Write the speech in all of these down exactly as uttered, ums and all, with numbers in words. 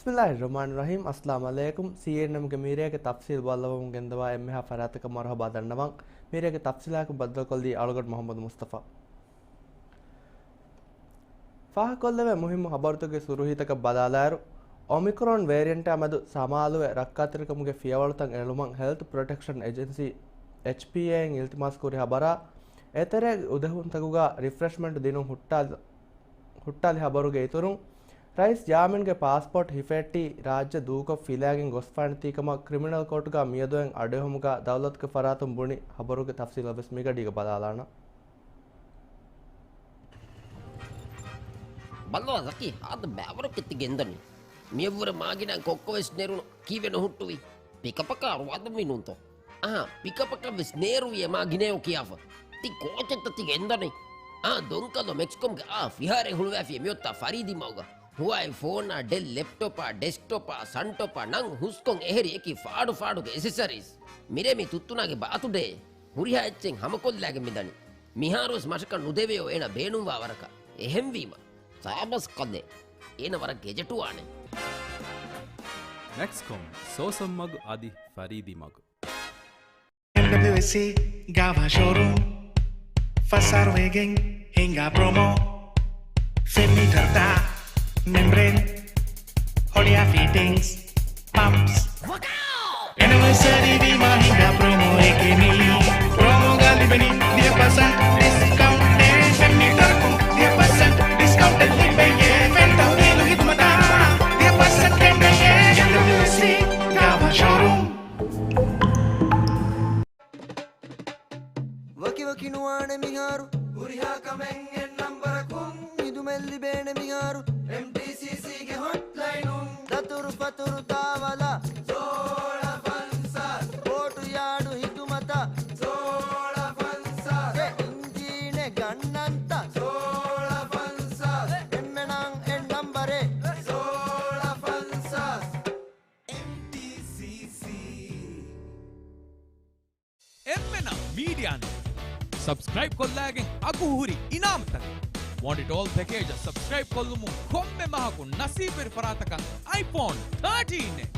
ބިސްމިއްލާހިއްރަޙްމާނިއްރަޙީމް. އައްސަލާމު ޢަލައިކުމް. ސީއެންއެމްގެ މީރޭގެ ތަފްސީލް ބައްލަވަމުން ގެންދަވާ އެންމެހާ ފަރާތަކަށް މަރުޙަބާ ދަންނަވަން. މީރޭގެ ތަފްސީލާއެކު ބައްދަލުކޮށްލީ އަޅުގަނޑު މުޙައްމަދު މުޞްޠަފާ. ފާހަގަކޮށްލެވޭ މުހިއްމު ޚަބަރުތަކުގެ ސުރުޚީތަކަށް ބަލާލާއިރު، އޮމިކްރޮން ވޭރިއަންޓާ މެދު ސަމާލުވެ ރައްކާތެރިކަމުގެ ފިޔަވަޅުތައް އެޅުމަށް ހެލްތު ޕްރޮޓެކްޝަން އެޖެންސީ، އެޗްޕީއޭ، އިން އިލްތިމާސްކުރި ޚަބަރާ، އެތެރޭގެ އުދަހުންތަކުގަ ރިފްރެޝްމަންޓް ދިނުން ހުއްޓާލި-، ހުއްޓާލި ޚަބަރުގެ އިތުރުން، ރައީސް ޔާމީންގެ ޕާސްޕޯޓް ހިފެއްޓި ރާއްޖެ ދޫކޮށް ފިލާގެން ގޮސްފާނެތީކަމަށް ކްރިމިނަލް ކޯޓުގަ މިއަދު އޮތް އަޑުއެހުމުގަ ދައުލަތުގެ ފަރާތުން ބުނި ޚަބަރުގެ ތަފްސީލަށް ވެސް މިގަޑީގަ ބަލާލާނަން. ބައްލަވާ ޒަކީ، ހާދަ ބައިވަރު ކެތި ގެންދަނީ. މިއަށްވުރެ މާގިނަ ކޮއްކޮވެސް ނެރުނު ކީއްވެ ނުހުއްޓުވީ؟ ޕިކަޕަކާ ރުވާދަ މިނޫންތޯ؟ އަހާ، ޕިކަޕަކަށް ވެސް ނޭރުވި އެ މާގިނައޯ ކިޔާފަ. ތި ކޯޗެއްތަ ތި ގެންދަނީ؟ އާ، ދޮންކަލޯ މެކްސްކޮމްގެ އާ ފިހާރައެއް ހުޅުވާފި މިއޮތާ ފަރީދީ މަގުގަ. ހުވާއި ފޯނާ، ޑެލް ލެޕްޓޮޕާ، ޑެސްކްޓޮޕާ، ސަންޓޮޕާ ނަން ހުސްކޮން އެހެރި އެކި ފާޑު ފާޑުގެ އެސެސަރީސް. މިރޭ މި ތުއްތުނާގެ ބާތުޑޭ. ހުރިހާ އެއްޗެއް ހަމަކޮށްލާގެން މިދަނީ. މިހާރުވެސް މަށަކަށް ނުދެވެޔޯ އޭނަ ބޭނުންވާ ވަރަކަށް. އެހެންވީމަ، ސާބަސް ކަލޭ. އޭނަ ވަރަށް ގެޖެޓުވާނެ. މެކްސްކޮމް، ސޯސަން މަގު އަދި ފަރީދީ މަގު. އެމްޑަބްލިއުއެސްސީ ގާވާ ޝޯރޫމް. ފަސް އަހަރު ވެގެން ހިނގާ ޕްރޮމޯ. ފެން މީޓަރުތައް، މެމްބްރޭން، ހޮޅިއާ ފިޓިންގްސް، ޕަމްޕްސް. އެނިވަރސަރީ ވީމާ ހިނގާ ޕްރޮމޯއެކޭ މީ. ޕްރޮމޯގަ ލިބެނީ ދިހަ ޕަސެންޓް ޑިސްކައުންޓެއް. ފެން މީޓަރަކުން ދިހަ ޕަސެންޓް ޑިސްކައުންޓެއް ލިބެޔޭ. ފެން ތަހުލީލު ޚިދުމަތާ ދިހަ ޕަސެންޓް ގެންނެޔޭ. އެމްޑަބްލިއުއެސްސީ ގާވާ ޝޯރޫމް. ވަކިވަކި ނުވާނެ މިހާރު. ހުރިހާ ކަމެއް އެއް ނަންބަރަކުން. ހިދުމަތް ލިބޭނެ މިހާރު. އެމްޓީސީސީގެ ހޮޓްލައިނުން. ދަތުރު ފަތުރު ދާވަލަށް. ސޯޅަ ފަންސާސް. ބޯޓު ޔާޑު ހިދުމަތަށް. ސޯޅަ ފަންސާސް. އެ އިންޖީނެއް ގަންނަންތަ؟ ސޯޅަ ފަންސާސް. އެންމެނަށް އެއް ނަންބަރެއް. ސޯޅަ ފަންސާސް. އެމްޓީސީސީ. އެންމެނަށް މީޑިއާ ނެޓް ސަބްސްކްރައިބް ކޮށްލާގެން އަގު ހުރި އިނާމުތަކެއް. ވާންޓް އިޓް އޯލް ޕެކޭޖަށް ސަބްސްކްރައިބް ކޮށްލުމުން ކޮންމެ މަހަކު ނަސީބުވެރި ފަރާތަކަށް އައިފޯން ތާޓީން އެއް.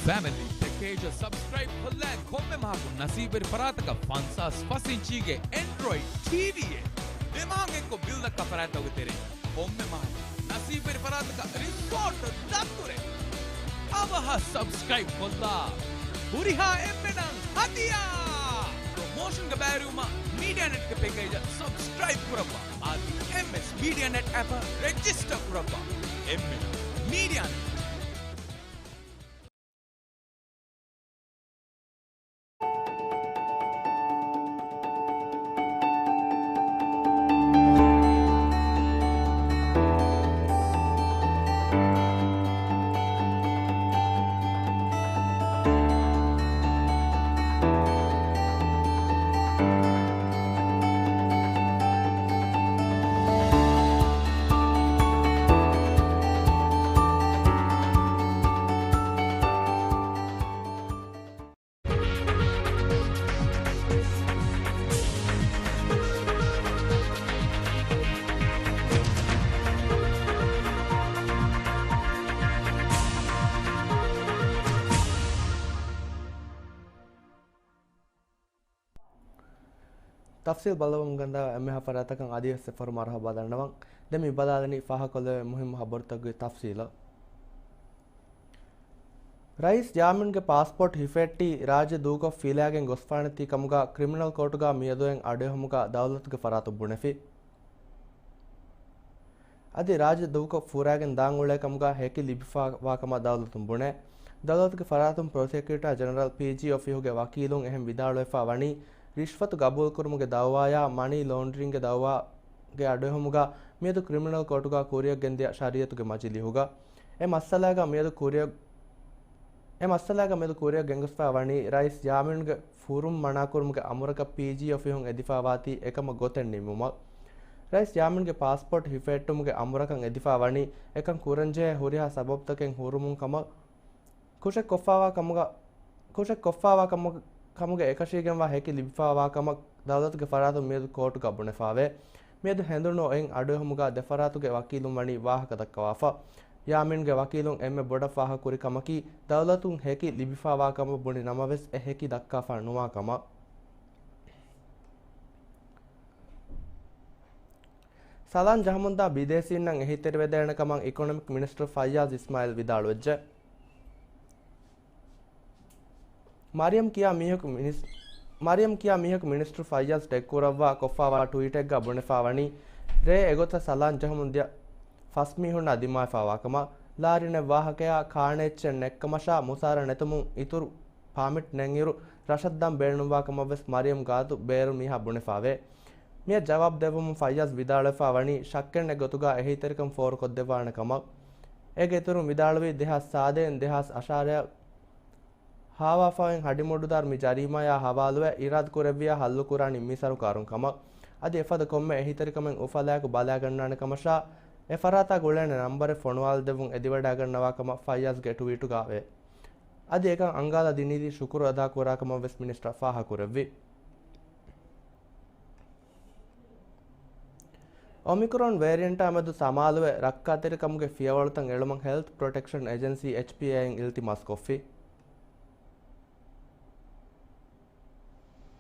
ފެމިލީ ޕެކޭޖަށް ސަބްސްކްރައިބް ކޮށްލާ ކޮންމެ މަހަކު ނަސީބުވެރި ފަރާތަކަށް ފަންސާސް ފަސް އިންޗީގެ އެންޑްރޮއިޑް ޓީވީއެއް. ދެ މަހަށް އެއްކޮށް ބިލް ދައްކާ ފަރާތްތަކުގެ ތެރެއިން ކޮންމެ މަހަކު ނަސީބުވެރި ފަރާތަކަށް ރިސޯޓް ދަތުރެއް. އަވަހަށް ސަބްސްކްރައިބް ކޮށްލާ. ހުރިހާ އެންމެނަށް ހަދިޔާ! ޕްރޮމޯޝަންގެ ބައިވެރިވުމަށް މީޑިއާ ނެޓްގެ ޕެކޭޖަށް ސަބްސްކްރައިބް ކުރައްވާ. އަދި އެމްއެސް މީޑިއާ ނެޓް އެޕަށް ރެޖިސްޓަރ ކުރައްވާ. އެންމެނަށް މީޑިއާ ނެޓް. ތަފްސީލް ބައްލަވަމުން ގެންދާ އެންމެހާ ފަރާތަކަށް އަދިވެސް އެއްފަހަރު މަރުޙަބާ ދަންނަވަން. ދެން މި ބަލާލަނީ ފާހަގަކޮށްލެވޭ މުހިއްމު ޚަބަރުތަކުގެ ތަފްސީލަށް. ރައީސް ޔާމީންގެ ޕާސްޕޯޓް ހިފެއްޓި ރާއްޖެ ދޫކޮށް ފިލާގެން ގޮސްފާނެތީ ކަމުގަ ކްރިމިނަލް ކޯޓުގަ މިއަދު އޮތް އަޑުއެހުމުގަ ދައުލަތުގެ ފަރާތުން ބުނެފި. އަދި ރާއްޖެ ދޫކޮށް ފުރާގެން ދާން އުޅޭ ކަމުގަ ހެކި ލިބިފައިވާ ކަމަށް ދައުލަތުން ބުނޭ. ދައުލަތުގެ ފަރާތުން ޕްރޮސެކިއުޓާ ޖެނެރަލް، ޕީޖީ އޮފީހުގެ ވަކީލުން އެހެން ވިދާޅުވެފަ ވަނީ، ރިޝްވަތު ގަބޫލުކުރުމުގެ ދައުވާޔާ މަނީ ލޯންޑްރިންގގެ ދައުވާގެ އަޑުއެހުމުގަ މިއަދު ކްރިމިނަލް ކޯޓުގަ ކުރިއަށް ގެންދިޔަ ޝަރީއަތުގެ މަޖިލީހުގަ އެ މައްސަލާގަ މިއަދު ކުރިއަށް، އެ މައްސަލާގަ މިއަދު ކުރިއަށް ގެންގޮސްފަ ވަނީ ރައީސް ޔާމީންގެ ފުރުން މަނާކުރުމުގެ އަމުރަކަށް ޕީޖީ އޮފީހުން އެދިފަ ވާތީ އެކަމަށް ގޮތެއް ނިންމުމަށް. ރައީސް ޔާމީންގެ ޕާސްޕޯޓް ހިފެއްޓުމުގެ އަމުރަކަށް އެދިފަ ވަނީ އެކަން ކުރަންޖެހޭ ހުރިހާ ސަބަބުތަކެއް ހުރުމުން ކަމަށް ކުށެއް ކޮށްފައިވާ ކަމުގަ، ކުށެއް ކޮށްފައިވާ ކަމު، ކަމުގެ އެކަށީގެންވާ ހެކި ލިބިފައިވާ ކަމަށް ދައުލަތުގެ ފަރާތުން މިއަދު ކޯޓުގަ ބުނެފަވޭ. މިއަދު ހެނދުނު އޮތް އަޑުއެހުމުގަ ދެފަރާތުގެ ވަކީލުން ވަނީ ވާހަކަ ދައްކަވާފަ. ޔާމީންގެ ވަކީލުން އެންމެ ބޮޑަށް ފާހަގަކުރި ކަމަކީ، ދައުލަތުން ހެކި ލިބިފާވާ ކަމަށް ބުނި ނަމަވެސް، އެ ހެކި ދައްކާފާ ނުވާ ކަމަށް. ސަލާން ޖަހަމުންދާ ބިދޭސީންނަށް އެހީތެރިވެދޭނެ ކަމަށް އިކޮނޮމިކް މިނިސްޓަރ ފައްޔާޒް އިސްމާއިލް ވިދާޅުވެއްޖެ. މަރިޔަމް ކިޔާ މީހަކު މިނިސް-، މަރިޔަމް ކިޔާ މީހަކު މިނިސްޓަރު ފައްޔާޒް ޓެގްކުރައްވާ ކޮށްފާވާ ޓުވީޓެއްގަ ބުނެފާވަނީ، ރޭ އެގޮތަށް ސަލާން ޖަހަމުން ދިޔަ ފަސް މީހުންނާ ދިމާވެފާވާކަމަށް. ލާރިނެއް ވާހަކަޔާ ކާނެ އެއްޗެއް ނެއްކަމަށާ މުސާރަ ނެތުމުން އިތުރު ޕާމިޓް ނެތްއިރު ރަށަށް ދަން ބޭނުންވާކަމަށްވެސް މަރިޔަމް ގާތު ބޭރު މީހާ ބުނެފާވޭ. މިއަށް ޖަވާބު ދެއްވުމުން ފައްޔާޒް ވިދާޅުވެފާ ވަނީ ޝައްކެއްނެތް ގޮތުގަ އެހީތެރިކަން ފޯރުކޮށްދެއްވާނެ ކަމަށް. އޭގެ އިތުރުން ވިދާޅުވީ ދެހާސް ސާދައިން ދެހާސް އަށާރައަށް ހާވާފައިން ހަޑިމޮޑުދާރު މި ޖަރީމާޔާ ހަވާލުވެ އިރާދަކުރެއްވިޔާ ހައްލުކުރާނީ މި ސަރުކާރުން ކަމަށް. އަދި އެފަދަ ކޮންމެ އެހީތެރިކަމެއް އުފަލާއެކު ބަލާގަންނާނެ ކަމަށާ، އެ ފަރާތާ ގުޅޭނެ ނަންބަރެއް ފޮނުވާލަދެއްވުން އެދިވަޑައިގަންނަވާކަމަށް ފައްޔާޒްގެ ޓުވީޓުގައެވެ. އަދި އެކަން އަންގާލަ ދިނީތީ ޝުކުރު އަދާކުރާކަމަށްވެސް މިނިސްޓަރ ފާހަކުރެއްވި. އޮމިކްރޮން ވޭރިއެންޓާ މެދު ސަމާލުވެ، ރައްކާތެރިކަމުގެ ފިޔަވަޅުތައް އެޅުމަށް ހެލްތް ޕްރޮޓެކްޝަން އެޖެންސީ، އެޗްޕީއޭ، އިން އިލްތިމާސްކޮށްފި.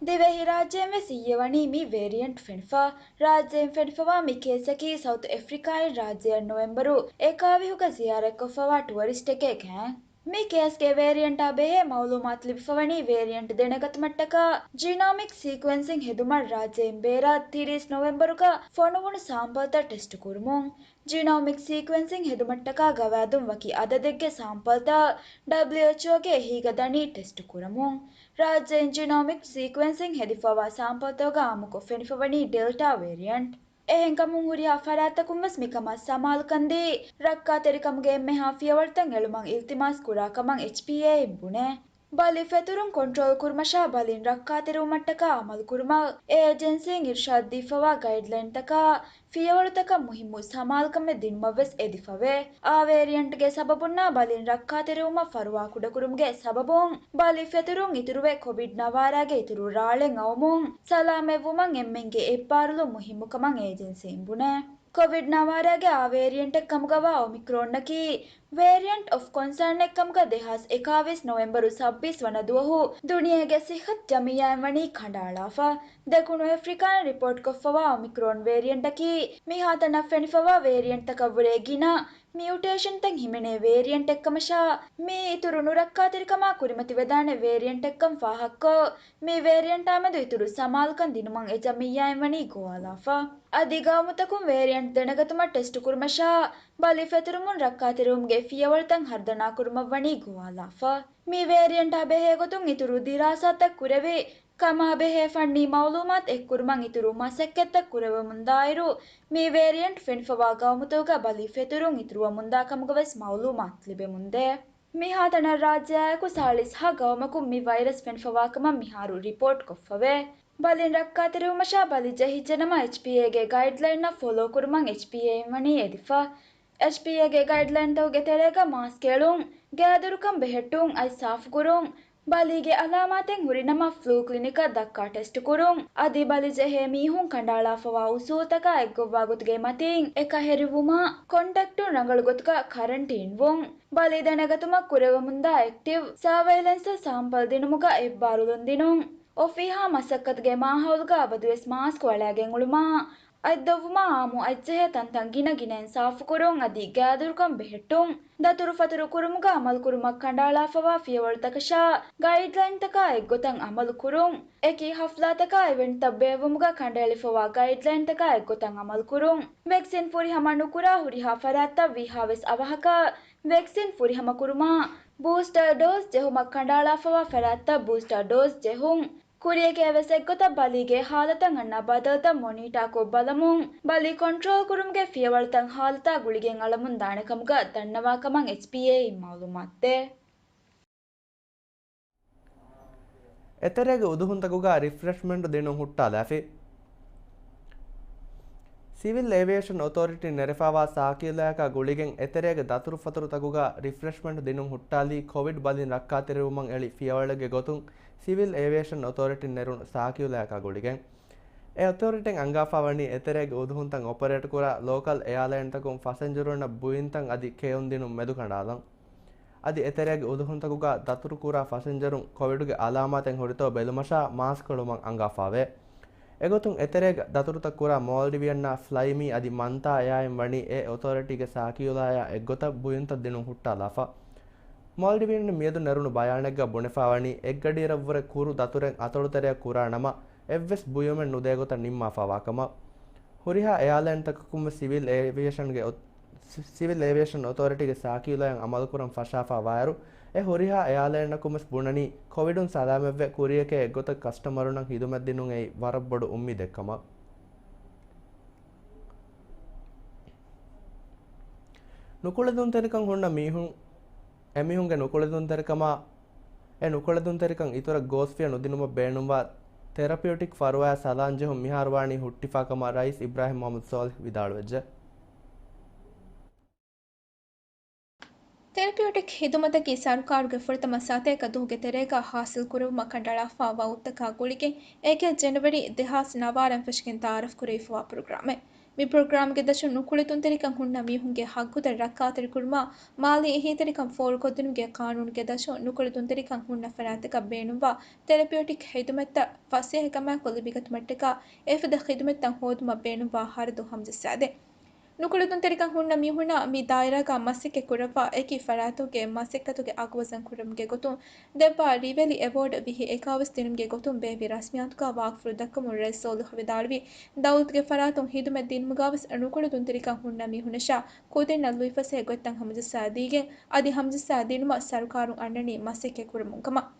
ދިވެހިރާއްޖޭން ވެސް އިއްޔެ ވަނީ މި ވޭރިއެންޓް ފެނިފަ. ރާއްޖޭން ފެނިފަވާ މި ކޭސަކީ ސައުތު އެފްރިކާއިން ރާއްޖެއަށް ނޮވެމްބަރު އެކާވިހުގަ ޒިޔާރަތްކޮށްފަވާ ޓުއަރިސްޓެކޭ ކަމަށް. މި ކޭސްގެ ވޭރިއެންޓާ ބެހޭ މައުލޫމާތު ލިބިފަވަނީ ވޭރިއެންޓް ދެނެގަތުމަށްޓަކާ ޖީނޯމިކް ސީކުއެންސިން ހެދުމަށް ރާއްޖޭން ބޭރަށް ތިރީސް ނޮވެމްބަރުގަ ފޮނުވުނު ސާމްޕަލްތައް ޓެސްޓު ކުރުމުން. ޖީނޯމިކް ސީކުއެންސިން ހެދުމަށްޓަކާ ގަވާއިދުން ވަކި އަދަދެއްގެ ސާމްޕަލްތައް ޑަބްލިއުއެޗްއޯގެ އެހީގަ ދަނީ ޓެސްޓު ކުރަމުން. ރާއްޖޭން ޖީނޯމިކް ސީކުއެންސިން ހެދިފަވާ ސާމްޕަލްތަކުގަ އާއްމުކޮށް ފެނިފަވަނީ ޑެލްޓާ ވޭރިއަންޓް. އެހެންކަމުން ހުރިހާ ފަރާތްތަކުން ވެސް މިކަމަށް ސަމާލުކަން ދީ، ރައްކާތެރިކަމުގެ އެންމެހާ ފިޔަވަޅުތައް އެޅުމަށް އިލްތިމާސް ކުރާ ކަމަށް އެޗްޕީއޭއިން ބުނޭ. ބަލި ފެތުރުން ކޮންޓްރޯލް ކުރުމަށާ ބަލިން ރައްކާތެރިވުމަށްޓަކާ އަމަލު ކުރުމަށް އެ އެޖެންސީން އިރުޝާދް ދީފަވާ ގައިޑްލައިންތަކާ ފިޔަވަޅުތަކަށް މުހިއްމު ސަމާލުކަމެއް ދިނުމަށް ވެސް އެދިފަވޭ. އާ ވޭރިއަންޓްގެ ސަބަބުންނާ ބަލިން ރައްކާތެރިވުމަށް ފަރުވާ ކުޑަކުރުމުގެ ސަބަބުން ބަލި ފެތުރުން އިތުރުވެ، ކޮވިޑް ނަވާރާގެ އިތުރު ރާޅެއް އައުމުން ސަލާމަތްވުމަށް އެންމެންގެ އެއްބާރުލުން މުހިއްމު ކަމަށް އެ އެޖެންސީން ބުނޭ. ކޮވިޑް ނަވާރާގެ އާ ވޭރިއަންޓެއް ކަމުގަވާ އޮމިކްރޯންއަކީ ވޭރިއަންޓް އޮފް ކޮންސާންއެއް ކަމުގަ ދެހާސް އެކާވީސް ނޮވެމްބަރު ސައްބީސް ވަނަ ދުވަހު ދުނިޔޭގެ ސިއްހަތު ޖަމިއްޔާއިން ވަނީ ކަނޑައަޅާފަ. ދެކުނު އެފްރިކާއިން ރިޕޯޓްކޮށްފަވާ އޮމިކްރޯން ވޭރިއަންޓަކީ މިހާތަނަށް ފެނިފަވާ ވޭރިއަންޓްތަކަށްވުރެ ގިނަ މިއުޓޭޝަންތައް ހިމެނޭ ވޭރިއަންޓެއްކަމަށާ، މިއީ އިތުރު ނުރައްކާތެރިކަމާ ކުރިމަތިވެދާނެ ވޭރިއަންޓެއްކަން ފާހަގަކޮށް، މި ވޭރިއަންޓާމެދު އިތުރު ސަމާލުކަން ދިނުމަށް އެ ޖަމިއްޔާއިން ވަނީ ގޮވާލާފަ. އަދި ގައުމުތަކުން ވޭރިއަންޓް ދެނެގަތުމަށް ޓެސްޓު ކުރުމަށާ، ބަލި ފެތުރުމުން ރައްކާތެރިވުމުގެ ފިޔަވަޅުތައް ހަރުދަނާ ކުރުމަށް ވަނީ ގޮވާލާފަ. މި ވޭރިއަންޓާ ބެހޭގޮތުން އިތުރު ދިރާސާތައް ކުރެވި، ކަމާބެހޭ ފަންނީ މައުލޫމާތު އެއްކުރުމަށް އިތުރު މަސައްކަތްތައް ކުރެވެމުންދާއިރު، މި ވޭރިއަންޓް ފެނިފަވާ ގައުމުތަކުގަ ބަލި ފެތުރުން އިތުރުވަމުންދާ ކަމުގަވެސް މައުލޫމާތު ލިބެމުންދޭ. މިހާތަނަށް ރާއްޖެއާއެކު ސާޅީސް ހަ ގައުމަކުން މި ވައިރަސް ފެނިފަވާކަމަށް މިހާރު ރިޕޯޓްކޮށްފަވޭ. ބަލިން ރައްކާތެރިވުމަށާ ބަލި ޖެހިއްޖެނަމަ، އެޗްޕީއޭގެ ގައިޑްލައިންއަށް ފޮލޯ ކުރުމަށް އެޗްޕީއޭއިން ވަނީ އެދިފަ. އެޗްޕީއޭގެ ގައިޑްލައިންތަކުގެ ތެރޭގަ މާސްކް އެޅުން، ގާދަރުކަން ބެހެއްޓުން، އަތް ސާފުކުރުން، ބަލީގެ އަލާމާތެއް ހުރިނަމަ ފްލޫ ކްލިނިކަށް ދައްކާ ޓެސްޓުކުރުން، އަދި ބަލި ޖެހޭ މީހުން ކަނޑައަޅާފަވާ އުސޫލުތަކާ އެއްގޮއްވާ ގޮތުގެ މަތީން އެކަހެރިވުމާ، ކޮންޓެކްޓުން ރަނގަޅު ގޮތުގަ ކަރަންޓީންވުން، ބަލި ދެނެގަތުމަށް ކުރެވެމުންދާ އެކްޓިވް ސާވައިލެންސް ސާމްޕަލް ދިނުމުގަ އެއްބާރުލުން ދިނުން، އޮފީހާ މަސައްކަތުގެ މާހައުލުގަ އަބަދުވެސް މާސްކް އަޅާގެން އުޅުމާ، އަތް ދޮއްވުމާ އާއްމު އަތްޖެހޭ ތަންތަން ގިނަ ގިނައިން ސާފުކުރުން އަދި ގާދަރުކަން ބެހެއްޓުން، ދަތުރުފަތުރު ކުރުމުގަ އަމަލުކުރުމަށް ކަނޑައަޅާފަވާ ފިޔަވަޅުތަކަށާ ގައިޑްލައިންތަކާ އެއްގޮތަށް އަމަލު ކުރުން، އެކި ހަފްލާތަކާ އިވެންޓްތައް ބޭއްވުމުގަ ކަނޑައެޅިފަވާ ގައިޑްލައިންތަކާ އެއްގޮތަށް އަމަލު ކުރުން، ވެކްސިން ފުރިހަމަ ނުކުރާ ހުރިހާ ފަރާތްތައް ވީހާވެސް އަވަހަކަށް ވެކްސިން ފުރިހަމަ ކުރުމާ، ބޫސްޓަރ ޑޯޒް ޖެހުމަށް ކަނޑައަޅާފަވާ ފަރާތްތައް ބޫސްޓަރ ޑޯޒް ޖެހުން. ކުރިއަކީ ވެސް އެއްގޮތަށް ބަލީގެ ހާލަތަށް އަންނަ ބަދަލުތައް މޮނީޓާކޮށް ބަލަމުން، ބަލި ކޮންޓްރޯލް ކުރުމުގެ ފިޔަވަޅުތައް ހާލަތާ ގުޅިގެން އަޅަމުން ދާނެ ކަމުގަ ދަންނަވާ ކަމަށް އެޗްޕީއޭއިން މައުލޫމާތުދޭ. އެތެރޭގެ އުދުހުންތަކުގަ ރިފްރެޝްމަންޓް ދިނުން ހުއްޓާލާފި. ސިވިލް އޭވިއޭޝަން އޮތޯރިޓީން ނެރެފައިވާ ސާކިއުލާއަކާ ގުޅިގެން އެތެރޭގެ ދަތުރުފަތުރުތަކުގަ ރިފްރެޝްމަންޓް ދިނުން ހުއްޓާލީ ކޮވިޑް ބަލިން ރައްކާތެރިވުމަށް އެޅި ފިޔަވަޅެއްގެ ގޮތުން ސިވިލް އޭވިއޭޝަން އޮތޯރިޓީން ނެރުނު ސާކިއުލާއަކާ ގުޅިގެން. އެ އޮތޯރިޓީން އަންގާފާ ވަނީ އެތެރޭގެ އުދުހުންތައް އޮޕަރޭޓް ކުރާ ލޯކަލް އެއާލައިންތަކުން ފަސެންޖަރުންނަށް ބުއިންތައް އަދި ކެއުން ދިނުން މެދުކަނޑާލަން. އަދި އެތެރޭގެ އުދުހުންތަކުގަ ދަތުރު ކުރާ ފަސެންޖަރުން ކޮވިޑުގެ އަލާމާތެއް ހުރިތޯ ބެލުމަށާ މާސްކު އެޅުމަށް އަންގާފާވޭ. އެގޮތުން އެތެރޭގަ ދަތުރުތައް ކުރާ މޯލްޑިވިއަންނާ ފްލައިމީ އަދި މަންތާ އެއާއިން ވަނީ އެ އޮތޯރިޓީގެ ސާކިއުލާޔާ އެއްގޮތަށް ބުއިންތައް ދިނުން ހުއްޓާލާފަ. މޯލްޑިވިއަން މިއަދު ނެރުނު ބަޔާނެއްގަ ބުނެފާވަނީ އެއްގަޑިއިރަށްވުރެ ކުރު ދަތުރެއް އަތޮޅުތެރެއަށް ކުރާ ނަމަ، އެއްވެސް ބުއިމެއް ނުދޭ ގޮތަށް ނިންމާފާވާކަމަށް. ހުރިހާ އެއާލައިންތަކަކުންވެސް ސިވިލް އޭވިއޭޝަންގެ އޮ-، ސި-، ސިވިލް އޭވިއޭޝަން އޮތޯރިޓީގެ ސާކިއުލާއިން އަމަލުކުރަން ފަށާފާވާއިރު، އެ ހުރިހާ އެއާލައިންއަކުންވެސް ބުނަނީ، ކޮވިޑުން ސަލާމަތްވެ ކުރިޔަކޭ އެއްގޮތަށް ކަސްޓަމަރުންނަށް ހިދުމަތް ދިނުން އެއީ ވަރަށް ބޮޑު އުއްމީދެއްކަމަށް. ނުކުޅެދުންތެރިކަން ހުންނަ މީހުން، އެމީހުންގެ ނުކުޅެދުންތެރިކަމާ، އެ ނުކުޅެދުންތެރިކަން އިތުރަށް ގޯސްފިޔަ ނުދިނުމަށް ބޭނުންވާ ތެރަޕިއުޓިކް ފަރުވާއާ ސަލާން ޖެހުން މިހާރު ވާނީ ހުއްޓިފާ ކަމަށް ރައީސް އިބްރާހިމް މުހައްމަދު ސޯލިހް ވިދާޅުވެއްޖެ. ތެރަޕިއުޓިކް ހިދުމަތަކީ ސަރުކާރުގެ ފުރަތަމަ ސަތޭކަ ދުވަހުގެ ތެރޭގަ ހާސިލް ކުރެވުމަށް ކަނޑައަޅާފާ ވައުދުތަކާ ގުޅިގެން، އޭގެ ޖެނުއަރީ ދެހާސް ނަވާރައިން ފެށިގެން ތައާރަފް ކުރެވިފަވާ ޕްރޮގްރާމެއް. މި ޕްރޮގްރާމްގެ ދަށުން ނުކުޅެދުންތެރިކަން ހުންނަ މީހުންގެ ހައްގުތައް ރައްކާތެރިކުރުމާ، މާލީ އެހީތެރިކަން ފޯރުކޮށްދިނުމުގެ ޤާނޫނުގެ ދަށުން ނުކުޅެދުންތެރިކަން ހުންނަ ފަރާތްތަކަށް ބޭނުންވާ ތެރަޕިއުޓިކް ޚިދުމަތްތައް ފަސޭހަކަމާއެކު ލިބިގަތުމަށްޓަކާ، އެފަދަ ޚިދުމަތްތައް ހޯދުމަށް ބޭނުންވާ ހަރަދު ހަމަޖައްސާދޭ. ނުކުޅެދުންތެރިކަން ހުންނަ މީހުންނަށް މި ދާއިރާގަ މަސައްކަތް ކުރައްވާ އެކި ފަރާތުގެ މަސައްކަތުގެ އަގުވަޒަން ކުރުމުގެ ގޮތުން ދެއްވާ ރިވެލި އެވޯޑް ވިހި އެކާވެސް ދިނުމުގެ ގޮތުން ބޭއްވި ރަސްމިއްޔާތުގަ ވާގިފުޅު ދައްކަމުން ރައީސް ސޯލިހު ވިދާޅުވީ، ދައުލަތުގެ ފަރާތުން ޚިދުމަތް ދިނުމުގަވެސް ނުކުޅެދުންތެރިކަން ހުންނަ މީހުންނަށާ ކުދިންނަށް ލުއިފަސޭހަ ގޮތްތައް ހަމަޖައްސާ ދީގެން، އަދި ހަމަޖައްސާ ދިނުމަށް ސަރުކާރުން އަންނަނީ މަސައްކަތް ކުރަމުން ކަމަށް.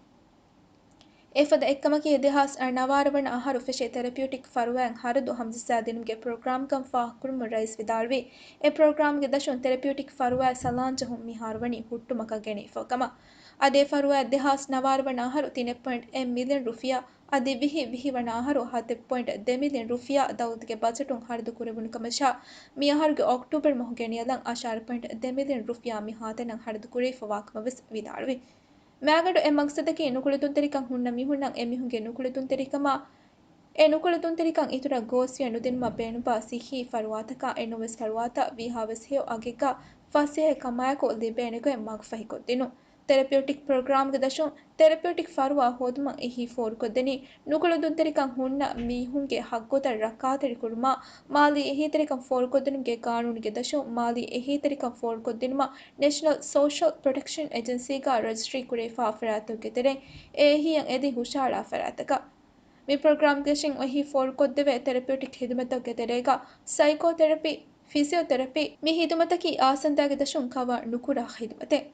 އެފަދަ އެއްކަމަކީ، ދެހާސް ނަވާރަ ވަނަ އަހަރު ފެށި ތެރަޕިއުޓިކް ފަރުވާއިން ހަރަދު ހަމަޖައްސާދިނުމުގެ ޕްރޮގްރާމްކަން ފާހަގަކުރުމުން ރައީސް ވިދާޅުވީ، އެ ޕްރޮގްރާމްގެ ދަށުން ތެރަޕިއުޓިކް ފަރުވާއަށް ސަލާން ޖެހުން މިހާރު ވަނީ ހުއްޓުމަކަށް ގެނެވިފަ ކަމަށް. އަދި އެ ފަރުވާ ދެހާސް ނަވާރަ ވަނަ އަހަރު ތިނެއް ޕޮއިންޓް އެއް މިލިއަން ރުފިޔާ، އަދި ވިހި ވިހި ވަނަ އަހަރު ހަތެއް ޕޮއިންޓް ދެ މިލިއަން ރުފިޔާ ދައުލަތުގެ ބަޖެޓުން ހަރަދު ކުރެވުނު ކަމަށާ، މި އަހަރުގެ އޮކްޓޫބަރު މަހު ގެނެޔަލަން އަށާރަ ޕޮއިންޓް ދެ މިލިއަން ރުފިޔާ މި ހާތަނަށް ހަރަދު ކުރެވިފަވާ ކަމަށް ވެސް ވިދާޅުވި. މާގަނޑު އެ މަގްސަދަކީ ނުކުޅެދުންތެރިކަން ހުންނަ މީހުންނަށް އެމީހުންގެ ނުކުޅެދުންތެރިކަމާ، އެ ނުކުޅެދުންތެރިކަން އިތުރަށް ގޯސްވިޔަ ނުދިނުމަށް ބޭނުންވާ ސިއްހީ ފަރުވާތަކާ އެނޫންވެސް ފަރުވާތައް ވީހާވެސް ހެޔޮ އަގެއްގަ ފަސޭހަ ކަމާއެކު ލިބޭނެ ގޮތް މަގުފަހިކޮށްދިނުން. ތެރަޕިއުޓިކް ޕްރޮގްރާމްގެ ދަށުން ތެރަޕިއުޓިކް ފަރުވާ ހޯދުމަށް އެހީ ފޯރުކޮށްދެނީ، ނުކުޅެދުންތެރިކަން ހުންނަ މީހުންގެ ހައްގުތައް ރައްކާތެރިކުރުމާ، މާލީ އެހީތެރިކަން ފޯރުކޮށްދިނުމުގެ ގާނޫނުގެ ދަށުން މާލީ އެހީތެރިކަން ފޯރުކޮށްދިނުމަށް ނެޝަނަލް ސޯޝަލް ޕްރޮޓެކްޝަން އެޖެންސީގަ ރަޖިސްޓްރީ ކުރެވިފާ ފަރާތްތަކުގެ ތެރެއިން އެ އެހީއަށް އެދި ހުށަހަޅާ ފަރާތްތަކަށް. މި ޕްރޮގްރާމްގެ ދަށުން އެހީ ފޯރުކޮށްދެވޭ ތެރަޕިއުޓިކް ޚިދުމަތްތަކުގެ ތެރޭގަ ސައިކޯތެރަޕީ، ފިޒިއޯތެރަޕީ، މި ޚިދުމަތަކީ އާސަންދާގެ ދަށުން ކަވަރ ނުކުރާ ޚިދުމަތެއް.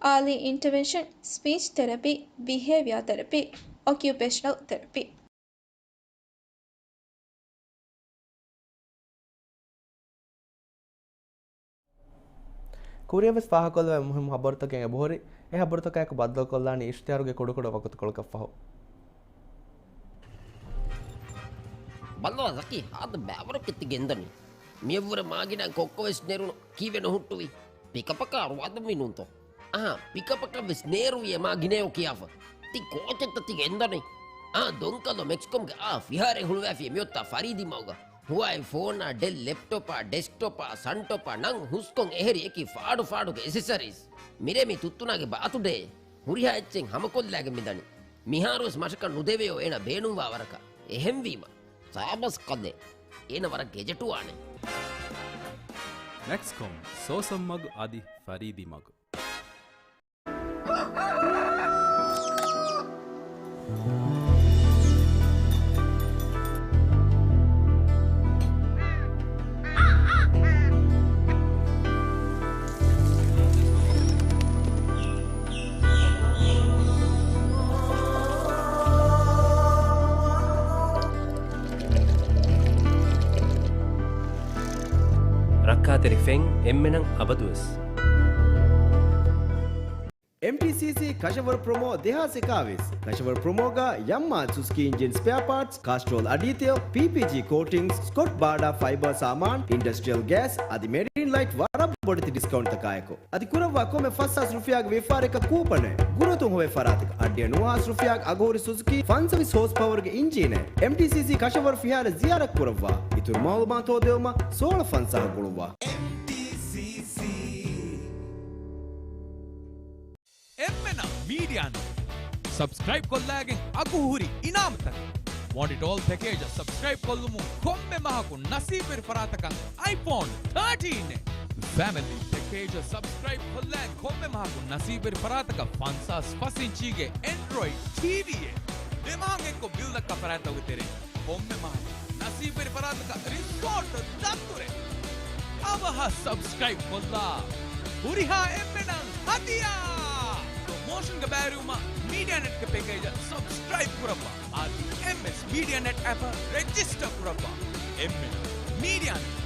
އާލީ އިންޓަވެންޝަން، ސްޕީޗް ތެރަޕީ، ބިހޭވިއާ ތެރަޕީ، އޮކިއުޕޭޝަނަލް ތެރަޕީ. ކުރިޔަށްވެސް ފާހަގަކޮށްލެވޭ މުހިއްމު ހަބަރުތަކެއް އެބަހުރި. އެ ހަބަރުތަކާއެކު ބައްދަލުކޮށްލާނީ އިޝްތިހާރުގެ ކުޑަކުޑަ ވަގުތުކޮޅަކަށްފަހު. ބައްލަވާ ޒަކީ، ހާދަ ބައިވަރަކަށް ތި ގެންދަނީ. މިއަށްވުރެ މާގިނައިން ކޮއްކޮވެސް ނެރުނު. ކީއްވެ ނުހުއްޓުވީ؟ ޕިކަޕަކާ އަރުވާލަންވީ ނޫންތޯ؟ އަހާ، ޕިކަޕަކަށްވެސް ނޭރުވިއޭ މާ ގިނައޯ ކިޔާފަ. ތި ކޯޗެއްތަ ތި ގެންދަނީ؟ އާ، ދޮންކަލޯ މެކްސްކޮމްގެ އާ ފިހާރައެއް ހުޅުވާފިޔޭ މިއޮތާ ފަރީދީ މަގުގަ. ހުވާއި ފޯނާ، ޑެލް ލެޕްޓޮޕާ، ޑެސްކްޓޮޕާ، ސަންޓޮޕާ ނަން ހުސްކޮން އެހެރި އެކި ފާޑު ފާޑުގެ އެސެސަރީސް. މިރޭ މި ތުއްތުނާގެ ބާތުޑޭ. ހުރިހާ އެއްޗެއް ހަމަކޮށްލާގެން މިދަނީ. މިހާރުވެސް މަށަކަށް ނުދެވެޔޯ އޭނަ ބޭނުންވާ ވަރަކަށް. އެހެންވީމަ، ސާބަސް ކަލޭ. އޭނަ ވަރަށް ގެޖެޓުވާނެ. މެކްސްކޮމް، ސޯސަން މަގު އަދި ފަރީދީ މަގު. ރައްކާތެރި ފެން އެންމެނަށް އަބަދުވެސް. އެމްޓީސީސީ ކަށަވަރު ޕްރޮމޯ ދެހާސް އެކާވީސް. ކަށަވަރު ޕްރޮމޯގަ ޔަމްމާ ސުޒުކީ އިންޖިން ސްޕެއާ ޕާޓްސް، ކާސްޓްރޯލް އަޑީތެޔޮ، ޕީޕީޖީ ކޯޓިންގްސް، ސްކޮޓް ބާޑާ ފައިބަރ ސާމާން، އިންޑަސްޓްރިއަލް ގޭސް އަދި މެރިން ލައިޓް ވަރަށް ބޮޑެތި ޑިސްކައުންޓްތަކާއެކު. އަދި ކުރައްވާ ކޮންމެ ފަސް ހާސް ރުފިޔާގެ ވިޔަފާރިއަކަށް ކޫޕަނެއް. ގުރަތުން ހޮވޭ ފަރާތަކަށް އައްޑިހަ ނުވަ ހާސް ރުފިޔާގެ އަގުހުރި ސުޒުކީ ފަންސަވީސް ހޯސް ޕަވަރުގެ އިންޖީނެއް. އެމްޓީސީސީ ކަށަވަރު ފިހާރަ ޒިޔާރަތް ކުރައްވާ. އިތުރު މައުލޫމާތު ހޯދެވުމަށް ސޯޅަ ފަންސާހަށް ގުޅުއްވާ. އެމްއެން މީޑިއާ ނެޓް. ސަބްސްކްރައިބް ކޮށްލާގެން އަގުހުރި އިނާމުތަކެއް. ވޮންޑިޓް އޯލް ޕެކޭޖަށް ސަބްސްކްރައިބް ކޮށްލުމުން ކޮންމެ މަހަކު ނަސީބުވެރި ފަރާތަކަށް އައިފޯން ތާޓީން އެއް. ފެމިލީ ޕެކޭޖަށް ސަބްސްކްރައިބް ކޮށްލާ ކޮންމެ މަހަކު ނަސީބުވެރި ފަރާތަކަށް ފަންސާސް ފަސް އިންޗީގެ އެންޑްރޮއިޑް ޓީވީއެއް. ދެ މަހަށް އެއްކޮށް ބިލް ދައްކާ ފަރާތްތަކުގެ ތެރެއިން ކޮންމެ މަހަކު ނަސީބުވެރި ފަރާތަކަށް ރިސޯޓް ދަތުރެއް. އަވަހަށް ސަބްސްކްރައިބް ކޮށްލާ. ހުރިހާ އެންމެނަށް ހަދިޔާ! ޕްރޮމޯޝަންގެ ބައިވެރިވުމަށް މީޑިއާ ނެޓްގެ ޕެކޭޖަށް ސަބްސްކްރައިބް ކުރައްވާ. އަދި އެމްއެސް މީޑިއާ ނެޓް އެޕަށް ރެޖިސްޓަރ ކުރައްވާ. އެންމެން މީޑިއާ ނެޓް.